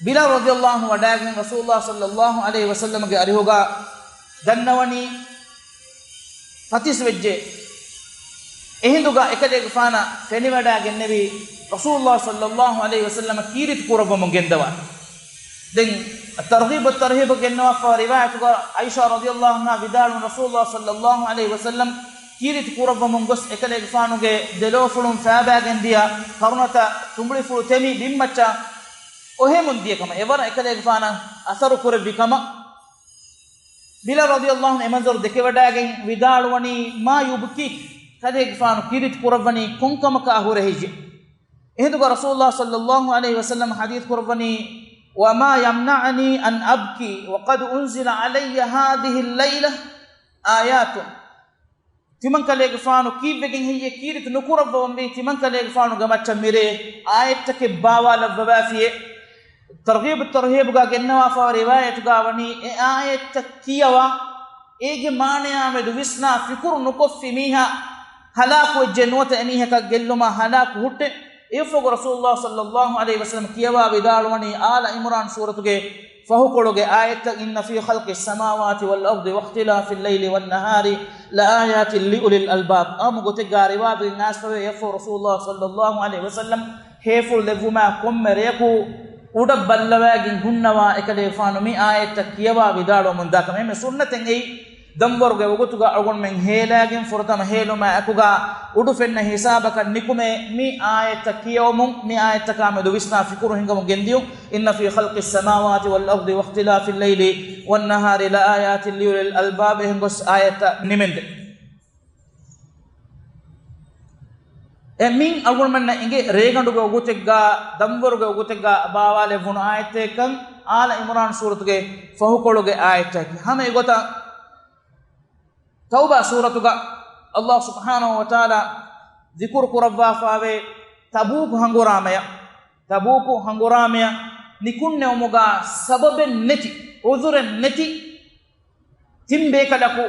ބިލާލް ރަޟިޔަﷲ ވަޑައިގެން ރަސޫލުﷲ ޞައްލަﷲ ޢަލައިހި ވަސައްލަމްގެ އަރިހުގަ ދަންނަވަނީ ފަތިސް ވެއްޖެ. އެހިނދުގަ އެކަލޭގެފާނަށް ފެނިވަޑައިގެންނެވި ރަސޫލުﷲ ޞައްލަﷲ ޢަލައިހި ވަސައްލަމަށް ކީރިތި ކުރައްވަމުން ގެންދަވާ. ދެން ތަރްޣީބު ތަރްހީބު ގެންނަވާފަ ރިވާޔަތުގަ ޢާއިޝާ ރަޟިޔަﷲ ޢަންހާ ވިދާޅުވި ރަސޫލުﷲ ޞައްލަﷲ ޢަލައިހި ވަސައްލަމް ކީރިތި ކުރައްވަމުން ގޮސް އެކަލޭގެފާނުގެ ދެލޯފުޅުން ފައިބައިގެން ދިޔަ ކަރުނަތައް ތުނބުޅިފުޅު ތެމި ބިންމައްޗަށް އޮހެމުން ދިޔަ ކަމަށް އެވަރަށް އެކަލޭގެފާނަށް އަސަރު ކުރެއްވި ކަމަށް ބިލާލް ރަޟިޔަﷲ ޢަންހު އެ މަންޒަރު ދެކެވަޑައިގެން ވިދާޅުވަނީ، "ما يبكيك؟" ކަލޭގެފާނު ކީރިތި ކުރައްވަނީ ކޮންކަމަކާ ހުރެހިއްޖެ؟ އެހިނދުގަ ރަސޫލުﷲ ޞައްލަﷲ ޢަލައިހި ވަސައްލަމް ޙަދީޘް ކުރައްވަނީ، "وما يمنعني أن أبكي وقد أنزل علي هذه الليلة آيات." ތިމަން ކަލޭގެފާނު ކީއްވެގެން ހެއްޔޭ ކީރިތި ނުކުރައްވަވަންވީ ތިމަން ކަލޭގެފާނުގެ މައްޗަށް މިރޭ އާޔަތްތަކެއް ބާވާލައްވަވާފިއޭ؟ ތަރްޣީބު ތަރްހީބުގަ ގެންނަވާފައިވާ ރިވާޔަތުގަ ވަނީ އެ އާޔަތްތައް ކިޔަވާ، އޭގެ މާނަޔާމެދު ވިސްނާ ފިކުރު ނުކޮށްފި މީހާ ހަލާކުވެއްޖެ ނުވަތަ އެމީހަކަށް ގެއްލުމާ ހަލާކު ހުއްޓެ. އެއަށްފަހު ރަސޫލުﷲ ޞައްލަﷲ ޢަލައިހި ވަސައްލަމް ކިޔަވާ ވިދާޅުވަނީ އާލަ ޢިމްރާން ސޫރަތުގެ ފަހުކޮޅުގެ އާޔަތްތައް، "إن في خلق السماوات والأرض واختلاف الليل والنهار لآيات لأولي الألباب." އާއްމު ގޮތެއްގާ ރިވާވެގެން އައިސްފަވޭ. އެއަށްފަހު ރަސޫލުﷲ ޞައްލަﷲ ޢަލައިހި ވަސައްލަމް ހޭފުޅު ލެއްވުމާ ކޮންމެ ރެޔަކު އުޑަށް ބައްލަވައިގެން ހުންނަވާ އެކަލޭގެފާނު މި އާޔަތްތައް ކިޔަވާ ވިދާޅުވަމުން ދާކަމަށް. އެންމެ ސުންނަތެއް އެއީ ދަންވަރުގެ ވަގުތުގަ އަޅުގަނޑުމެން ހޭލާގެން ފުރަތަމަ ހޭލުމާ އެކުގަ އުޑު ފެންނަ ހިސާބަކަށް ނިކުމެ މި އާޔަތްތައް ކިޔަވަމުން، މި އާޔަތްތަކާ މެދު ވިސްނާ ފިކުރު ހިނގަމުން ގެންދިޔުން. "إن في خلق السماوات والأرض واختلاف الليل والنهار لآيات لأولي الألباب" އެހެން ގޮސް އާޔަތްތައް ނިމެންދެން. އެ މިން އަޅުގަނޑުމެންނަށް އެނގޭ ރޭގަނޑުގެ ވަގުތެއްގާ، ދަންވަރުގެ ވަގުތެއްގާ ބާވާލެއްވުނު އާޔަތެއްކަން، އާލަ ޢިމްރާން ސޫރަތުގެ ފަހުކޮޅުގެ އާޔަތަކީ. ހަމަ އެގޮތަށް ތައުބާ ސޫރަތުގަ ﷲ ސުބްޙާނަހޫ ވަތަޢާލާ ޛިކުރު ކުރައްވާފައިވޭ ތަބޫކު ހަނގުރާމަޔަށް، ތަބޫކު ހަނގުރާމަޔަށް ނިކުންނެވުމުގަ ސަބަބެއް ނެތި، ޢުޛުރެއް ނެތި، ތިން ބޭކަލަކު،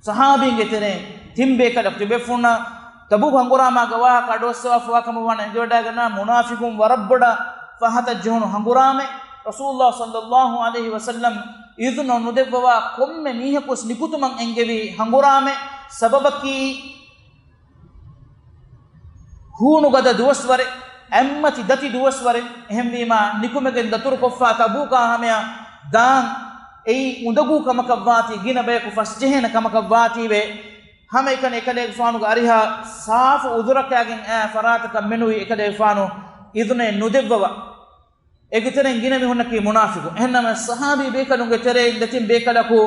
ޞަޙާބީންގެ ތެރެއިން ތިން ބޭކަލަކު، ތިބޭފުޅުންނަށް ތަބޫކު ހަނގުރާމާގެ ވާހަކަ އަޑުއައްސަވާފަވާ ކަމަށް ވާން އެނގިވަޑައިގަންނަވާ، މުނާފިޤުން ވަރަށް ބޮޑަށް ފަހަތަށް ޖެހުނު ހަނގުރާމަ، ރަސޫލުﷲ ޞައްލަﷲ ޢަލައިހި ވަސައްލަމް އިޒުނަ ނުދެއްވަވާ ކޮންމެ މީހަކުވެސް ނިކުތުމަށް އެންގެވި ހަނގުރާމަ، ސަބަބަކީ ހޫނުގަދަ ދުވަސްވަރެއް، އެއްމަތި ދަތި ދުވަސްވަރެއް. އެހެންވީމާ، ނިކުމެގެން ދަތުރުކޮށްފަ ތަބޫކާ ހަމަޔަށް ދާން އެއީ އުނދަގޫ ކަމަކަށްވާތީ، ގިނަ ބަޔަކު ފަސްޖެހޭނެ ކަމަކަށްވާތީވެ، ހަމައެކަނި އެކަލޭގެފާނުގެ އަރިހަށް ސާފު އުޒުރަކާގެން އައި ފަރާތަކަށް މެނުވީ އެކަލޭގެފާނު އިޒުނެއް ނުދެއްވަވަ. އޭގެ ތެރެއިން ގިނަ މީހުންނަކީ މުނާފިޤު. އެހެންނަމަ، ޞަޙާބީ ބޭކަލުންގެ ތެރެއިން ދެތިން ބޭކަލަކު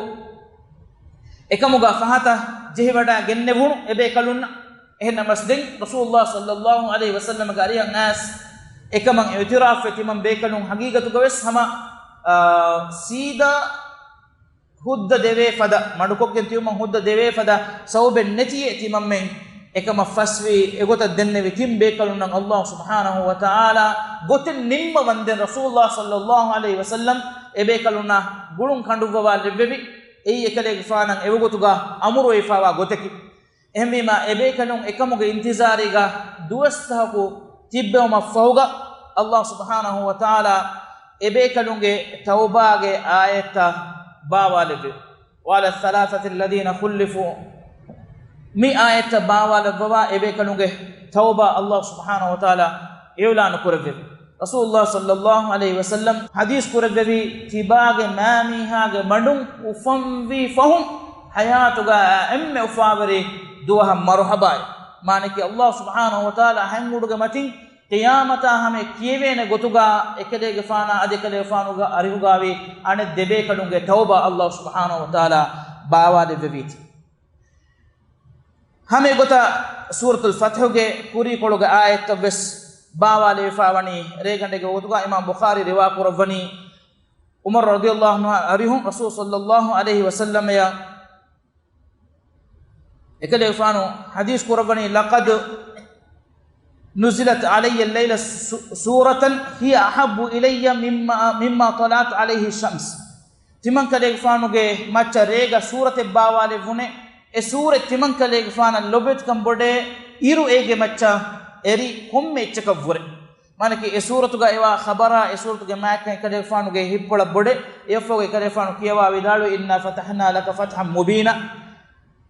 އެކަމުގަ ފަހަތަށް ޖެހިވަޑައި ގެންނެވުނު އެބޭކަލުންނަށް. އެހެންނަމަސް ދެން ރަސޫލުﷲ ޞައްލަﷲ ޢަލައިހި ވަސައްލަމަގެ އަރިހަށް އައިސް އެކަމަށް އިޢުތިރާފްވެ ތިމަން ބޭކަލުން ޙަޤީޤަތުގަވެސް ހަމަ، އާ، ސީދާ ހުއްދަ ދެވޭ ފަދަ، މަޑުކޮށްގެން ތިބުމަށް ހުއްދަ ދެވޭ ފަދަ ސަބަބެއް ނެތިއޭ ތިމަންމެން އެކަމަށް ފަސްވީ. އެގޮތަށް ދެންނެވި ތިން ބޭކަލުންނަށް ﷲ ސުބްޙާނަހޫ ވަތަޢާލާ ގޮތެއް ނިންމަވަންދެން ރަސޫލުﷲ ޞައްލަﷲ ޢަލައިހި ވަސައްލަމް އެބޭކަލުންނާ ގުޅުން ކަނޑުއްވަވާ ލެއްވެވި. އެއީ އެކަލޭގެފާނަށް އެވަގުތުގަ އަމުރުވެފައިވާ ގޮތަކީ. އެހެންވީމާ، އެބޭކަލުން އެކަމުގެ އިންތިޒާރީގަ ދުވަސްތަކަކު ތިއްބެވުމަށްފަހުގަ، ﷲ ސުބްޙާނަހޫ ވަތަޢާލާ އެބޭކަލުންގެ ތައުބާގެ އާޔަތްތައް ބާވާލެއްވި. وعلى الثلاثة الذين خلفوا، މި އާޔަތްތައް ބާވާލައްވަވާ އެބޭކަލުންގެ ތައުބާ ﷲ ސުބްޙާނަހޫ ވަތަޢާލާ އިޢުލާނު ކުރެއްވި. ރަސޫލުﷲ ޞައްލަﷲ ޢަލައިހި ވަސައްލަމް ޙަދީޘް ކުރެއްވެވީ، ތިބާގެ މާމީހާގެ މަޑުން އުފަންވީ ފަހުން ޙަޔާތުގަ އެންމެ އުފާވެރި ދުވަހަށް މަރުޙަބާއި. މާނައަކީ ﷲ ސުބްޙާނަހޫ ވަތަޢާލާ ހަތް އުޑުގެ މަތިން ޤިޔާމަތާ ހަމަ ކިޔެވޭނެ ގޮތުގަ އެކަލޭގެފާނާ އަދި އެކަލޭގެފާނުގެ އަރިހުގައިވި އަނެއް ދެބޭކަލުންގެ ތައުބާ ﷲ ސުބްޙާނަހޫ ވަތަޢާލާ ބާވާލެއްވެވީތީ. ހަމަ އެގޮތަށް ސޫރަތުލް ފަތްޙުގެ ކުރީކޮޅުގެ އާޔަތްތައް ވެސް ބާވާލެވިފަ ވަނީ ރޭގަނޑެއްގެ ވަގުތުގަ. އިމާމް ބުޚާރީ ރިވާ ކުރައްވަނީ، ޢުމަރު ރަޟިޔަﷲ ޢަންހު އަރިހުން ރަސޫލު ޞައްލަﷲ ޢަލައިހި ވަސައްލަމަޔަށް އެކަލޭގެފާނު ޙަދީޘް ކުރައްވަނީ، لقد نزلت علي الليلة س-، سورة هي أحب إلي مما، مما طلعت عليه الشمس. ތިމަންކަލޭގެފާނުގެ މައްޗަށް ރޭގަ ސޫރަތެއް ބާވާލެއްވުނޭ، އެ ސޫރަތް ތިމަންކަލޭގެފާނަށް ލޮބުވެތިކަން ބޮޑޭ އިރު އޭގެ މައްޗަށް އެރި ކޮންމެ އެއްޗަކަށްވުރެ. މާނަކީ އެ ސޫރަތުގަ އެވާ ޚަބަރާ، އެ ސޫރަތުގެ މާތްކަން އެކަލޭގެފާނުގެ ހިތްޕުޅަށް ބޮޑޭ. އެއަށްފަހުގަ އެކަލޭގެފާނު ކިޔަވާ ވިދާޅުވި، إنا فتحنا لك فتحا مبينا.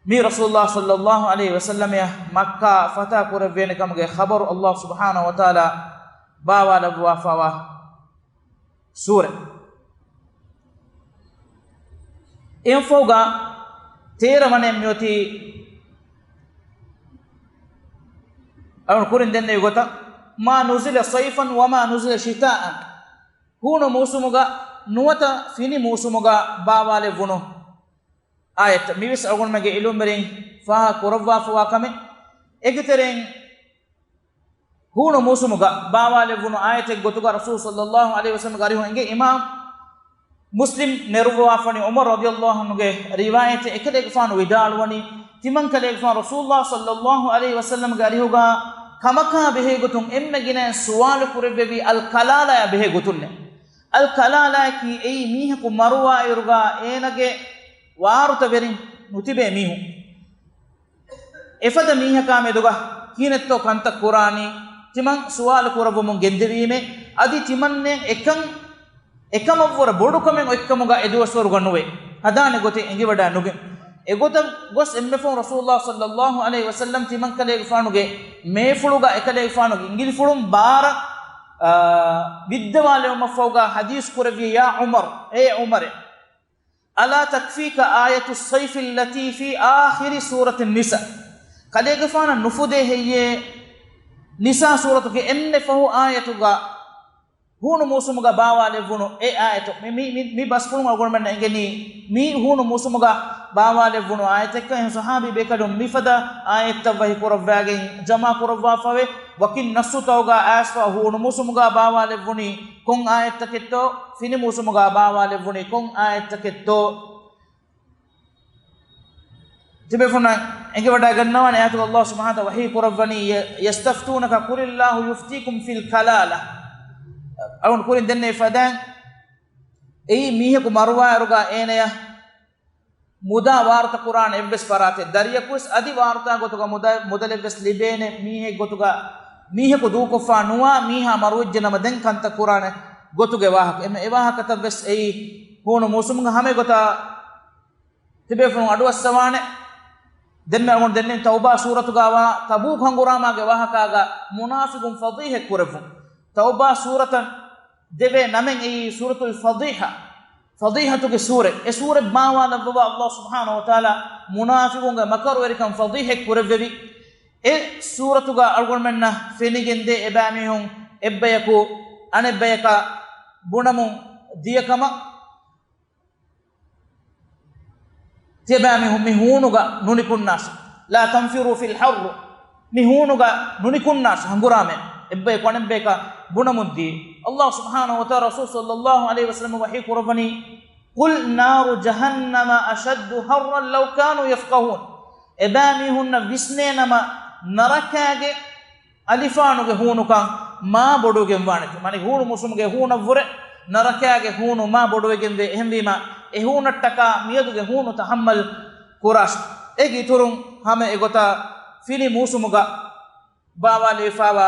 މީ ރަސޫލުﷲ ޞައްލަﷲ ޢަލައިހި ވަސައްލަމައަށް މައްކާ ފަތާ ކުރެއްވޭނެ ކަމުގެ ޚަބަރު ﷲ ސުބްޙާނަހޫ ވަތަޢާލާ ބާވާލައްވާފަވާ ސޫރަ. އެއަށްފަހުގަ ތޭރަ ވަނައެއް މިއޮތީ އަޅުން ކުރިން ދެންނެވި ގޮތަށް، ما نزل صيفا وما نزل شتاء. ހޫނު މޫސުމުގަ ނުވަތަ ފިނި މޫސުމުގަ ބާވާލެއްވުނު އާޔަތް. މިވެސް އަޅުގަނޑުމެންގެ އިލްމުވެރިން ފާހަގަ ކުރައްވާފަވާ ކަމެއް. އޭގެ ތެރެއިން ހޫނު މޫސުމުގަ ބާވާލެއްވުނު އާޔަތެއް ގޮތުގަ ރަސޫލު ޞައްލަﷲ ޢަލައިހި ވަސައްލަމަގެ އަރިހުން އެނގޭ. އިމާމް މުސްލިމް ނެރުއްވަވާފަނި ޢުމަރު ރަޟިޔަﷲ ޢަންހުގެ ރިވާޔަތެއް. އެކަލޭގެފާނު ވިދާޅުވަނީ، ތިމަންކަލޭގެފާނު ރަސޫލުﷲ ޞައްލަﷲ ޢަލައިހި ވަސައްލަމަގެ އަރިހުގަ ކަމަކާ ބެހޭގޮތުން އެންމެ ގިނައިން ސުވާލު ކުރެއްވެވީ އަލް ކަލާލާޔާ ބެހޭގޮތުންނޭ. އަލް ކަލާލާޔަކީ އެއީ މީހަކު މަރުވާއިރުގަ އޭނަގެ ވާރުތަވެރިން ނުތިބޭ މީހުން. އެފަދަ މީހަކާ މެދުގަ ކިހިނެއްތޯ ކަންތައް ކުރާނީ، ތިމަން ސުވާލު ކުރައްވަމުން ގެންދެވީމޭ. އަދި ތިމަންނޭން އެކަން، އެކަމަށްވުރެ ބޮޑުކަމެއް އޮތްކަމުގަ އެދުވަސްވަރުގަ ނުވޭ. ހަދާނެ ގޮތެއް އެނގިވަޑާ ނުގެން. އެގޮތަށް ގޮސް އެންމެފަހުން ރަސޫލުﷲ ޞައްލަﷲ ޢަލައިހި ވަސައްލަމް ތިމަންކަލޭގެފާނުގެ މޭފުޅުގަ އެކަލޭގެފާނުގެ އިނގިލިފުޅުން ބާރަށް، އާ، ވިއްދަވާލެވުމަށްފަހުގަ ޙަދީޘް ކުރެއްވި، يا عمر، އޭ ޢުމަރޭ، ألا تكفيك آية الصيف التي في آخر سورة النساء؟ ކަލޭގެފާނަށް ނުފުދޭ ހެއްޔޭ ނިސާ ސޫރަތުގެ އެންމެ ފަހު އާޔަތުގަ ހޫނު މޫސުމުގަ ބާވާލެއްވުނު އެ އާޔަތު؟ މި، މި، މި، މި ބަސްފުޅުން އަޅުގަނޑުމެންނަށް އެނގެނީ މި ހޫނު މޫސުމުގަ ބާވާލެއްވުނު އާޔަތެއްކަން. އެހެން ޞަޙާބީ ބޭކަލުން މިފަދަ އާޔަތްތައް ވަޙީ ކުރައްވާގެން ޖަމާ ކުރައްވާފަވޭ. ވަކިން ނައްސުތަކުގަ އައިސްފަ ހޫނު މޫސުމުގަ ބާވާލެއްވުނީ ކޮން އާޔަތްތަކެއްތޯ، ފިނި މޫސުމުގަ ބާވާލެއްވުނީ ކޮން އާޔަތްތަކެއްތޯ؟ ތިބޭފުޅުންނަށް އެނގިވަޑައިގަންނަވާނެ އާޔަތުގަ ﷲ ސުބްޙާނަހޫ ވަތަޢާލާ ވަޙީ ކުރައްވަނީ، ޔަ-، يستفتونك قل الله يفتيكم في الكلالة. އަޅުން ކުރިން ދެންނެވި ފަދައިން، އެއީ މީހަކު މަރުވާއިރުގަ އޭނަޔަށް މުދާ ވާރުތަ ކުރާނެ އެއްވެސް ފަރާތެއް. ދަރިޔަކުވެސް އަދި ވާރުތާ ގޮތުގަ މުދަ-، މުދަލެއްވެސް ލިބޭނެ މީހެއް ގޮތުގަ، މީހަކު ދޫކޮށްފާ ނުވާ މީހާ މަރުވެއްޖެ ނަމަ ދެން ކަންތައް ކުރާނެ ގޮތުގެ ވާހަކަ. އެންމެ އެ ވާހަކަތައްވެސް އެއީ ހޫނު މޫސުމުގަ. ހަމަ އެގޮތަށް ތިބޭފުޅުން އަޑުއައްސަވާނެ. ދެންމެ އަޅުގަނޑު ދެންނެވި ތައުބާ ސޫރަތުގަ ވާ ތަބޫކު ހަނގުރާމާގެ ވާހަކާގަ މުނާފިގުން ފަޟީޙަތް ކުރެއްވުން. ތައުބާ ސޫރަތަށް ދެވޭ ނަމެއް އެއީ ސޫރަތުލް ފަޟީޙާ، ފަޟީޙަތުގެ ސޫރަ. އެ ސޫރަ ބާވާލައްވަވާ ﷲ ސުބްޙާނަހޫ ވަތަޢާލާ މުނާފިގުންގެ މަކަރުވެރިކަން ފަޟީޙަތް ކުރެއްވެވި. އެ ސޫރަތުގަ އަޅުގަނޑުމެންނަށް ފެނިގެންދޭ އެބައިމީހުން އެއްބަޔަކު އަނެއްބަޔަކަށް ބުނަމުން ދިޔަ ކަމަށް. ތިޔަބައިމީހުން މި ހޫނުގަ ނުނިކުންނާށި. لا تنفروا في الحر. މި ހޫނުގަ ނުނިކުންނާށި ހަނގުރާމައިން. އެއްބަޔަކު އަނެއްބަޔަކަށް ބުނަމުންދީ. ﷲ ސުބްޙާނަހޫ ވަތަޢާލާ ރަސޫލު ޞައްލަﷲ ޢަލައިހި ވަސައްލަމަށް ވަޙީ ކުރައްވަނީ، قل نار جهنم أشد حرا لو كانوا يفقهون. އެބައިމީހުންނަށް ވިސްނޭނަމަ، ނަރަކާގެ އަލިފާނުގެ ހޫނުކަން މާ ބޮޑުވެގެން ވާނެތެ. މާނަ ހޫނު މޫސުމުގެ ހޫނަށްވުރެ ނަރަކާގެ ހޫނު މާ ބޮޑުވެގެންވޭ. އެހެންވީމަ، އެ ހޫނަށްޓަކާ މިއަދުގެ ހޫނު ތަޙައްމަލް ކުރާށި. އޭގެ އިތުރުން ހަމަ އެގޮތަށް ފިނި މޫސުމުގަ ބާވާލެވިފައިވާ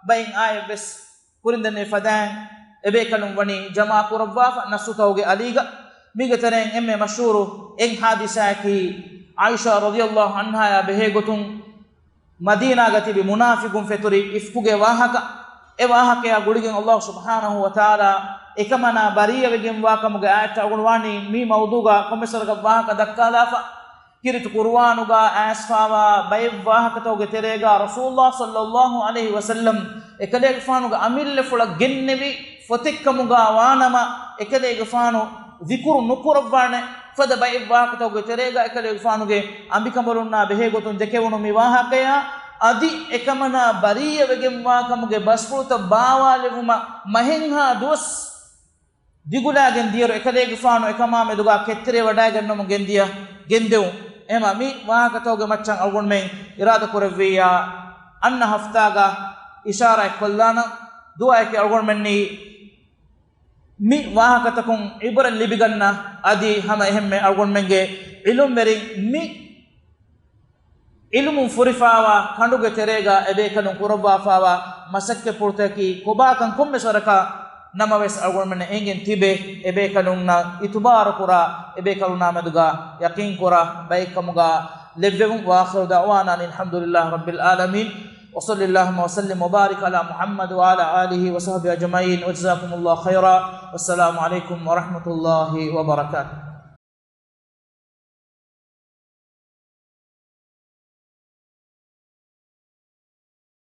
ބައެއް އާޔަތްވެސް ކުރިން ދެންނެވި ފަދައިން އެބޭކަލުން ވަނީ ޖަމާ ކުރައްވާފަ ނައްސުތަކުގެ އަލީގަ. މީގެ ތެރެއިން އެންމެ މަޝްހޫރު އެއް ޙާދިސާއަކީ، ޢާއިޝާ ރަޟިޔަﷲ ޢަންހާޔާ ބެހޭގޮތުން މަދީނާގަ ތިބި މުނާފިގުން ފެތުރި އިފްކުގެ ވާހަކަ. އެ ވާހަކަޔާ ގުޅިގެން ﷲ ސުބްޙާނަހޫ ވަތަޢާލާ އެކަމަނާ ބަރީއަވެގެންވާ ކަމުގެ އާޔަތް އަޅުގަނޑު ވާނީ މި މައުޟޫގަ ކޮންމެސްވަރަކަށް ވާހަކަ ދައްކާލާފަ. ކީރިތި ޤުރުއާނުގަ އައިސްފައިވާ ބައެއް ވާހަކަތަކުގެ ތެރޭގަ ރަސޫލުﷲ ޞައްލަﷲ ޢަލައިހި ވަސައްލަމް އެކަލޭގެފާނުގެ އަމިއްލަފުޅަށް ގެންނެވި ފޮތެއްކަމުގަ ވާނަމަ، އެކަލޭގެފާނު ޛިކުރު ނުކުރައްވާނެ. ފަދަ ބައެއް ވާހަކަތަކުގެ ތެރޭގަ އެކަލޭގެފާނުގެ އަނބިކަނބަލުންނާ ބެހޭގޮތުން ދެކެވުނު މި ވާހަކަޔާ އަދި އެކަމަނާ ބަރީއަވެގެންވާ ކަމުގެ ބަސްފުޅުތައް ބާވާލެވުމަށް މަހެއްހާ ދުވަސް ދިގުލާގެން ދިޔައިރު އެކަލޭގެފާނު އެކަމާ މެދުގަ ކެތްތެރިވެވަޑައިގަންނަމުން ގެންދިޔަ ގެންދެވުން. އެހެމަ މި ވާހަކަތަކުގެ މައްޗަށް އަޅުގަނޑުމެން އިރާދަކުރެއްވިއްޔާ، އަންނަ ހަފްތާގަ އިޝާރާތް ކޮށްލާނަން. ދުޢާއަކީ އަޅުގަނޑުމެންނީ މި ވާހަކަތަކުން ޢިބްރަތް ލިބިގަންނަ އަދި ހަމަ އެހެންމެ އަޅުގަނޑުމެންގެ ޢިލްމުވެރިން މި ޢިލްމުން ފުރިފާވާ ކަނޑުގެ ތެރޭގަ އެބޭކަލުން ކުރައްވާފާވާ މަސައްކަތްޕުޅުތަކަކީ ކޮބާކަން ކޮންމެސް ވަރަކަށް ނަމަވެސް އަޅުގަނޑުމެންނަށް އެނގެން ތިބެ، އެބޭކަލުންނަށް އިތުބާރުކުރާ، އެބޭކަލުންނާމެދުގަ ޔަޤީންކުރާ ބައެއްކަމުގަ ލެއްވެވުން. وآخر دعوانا أن الحمد لله رب العالمين. وصل اللهم وسلم وبارك على محمد وعلى آله وصحبه أجمعين. وجزاكم الله خيرا. والسلام عليكم ورحمة الله وبركاته.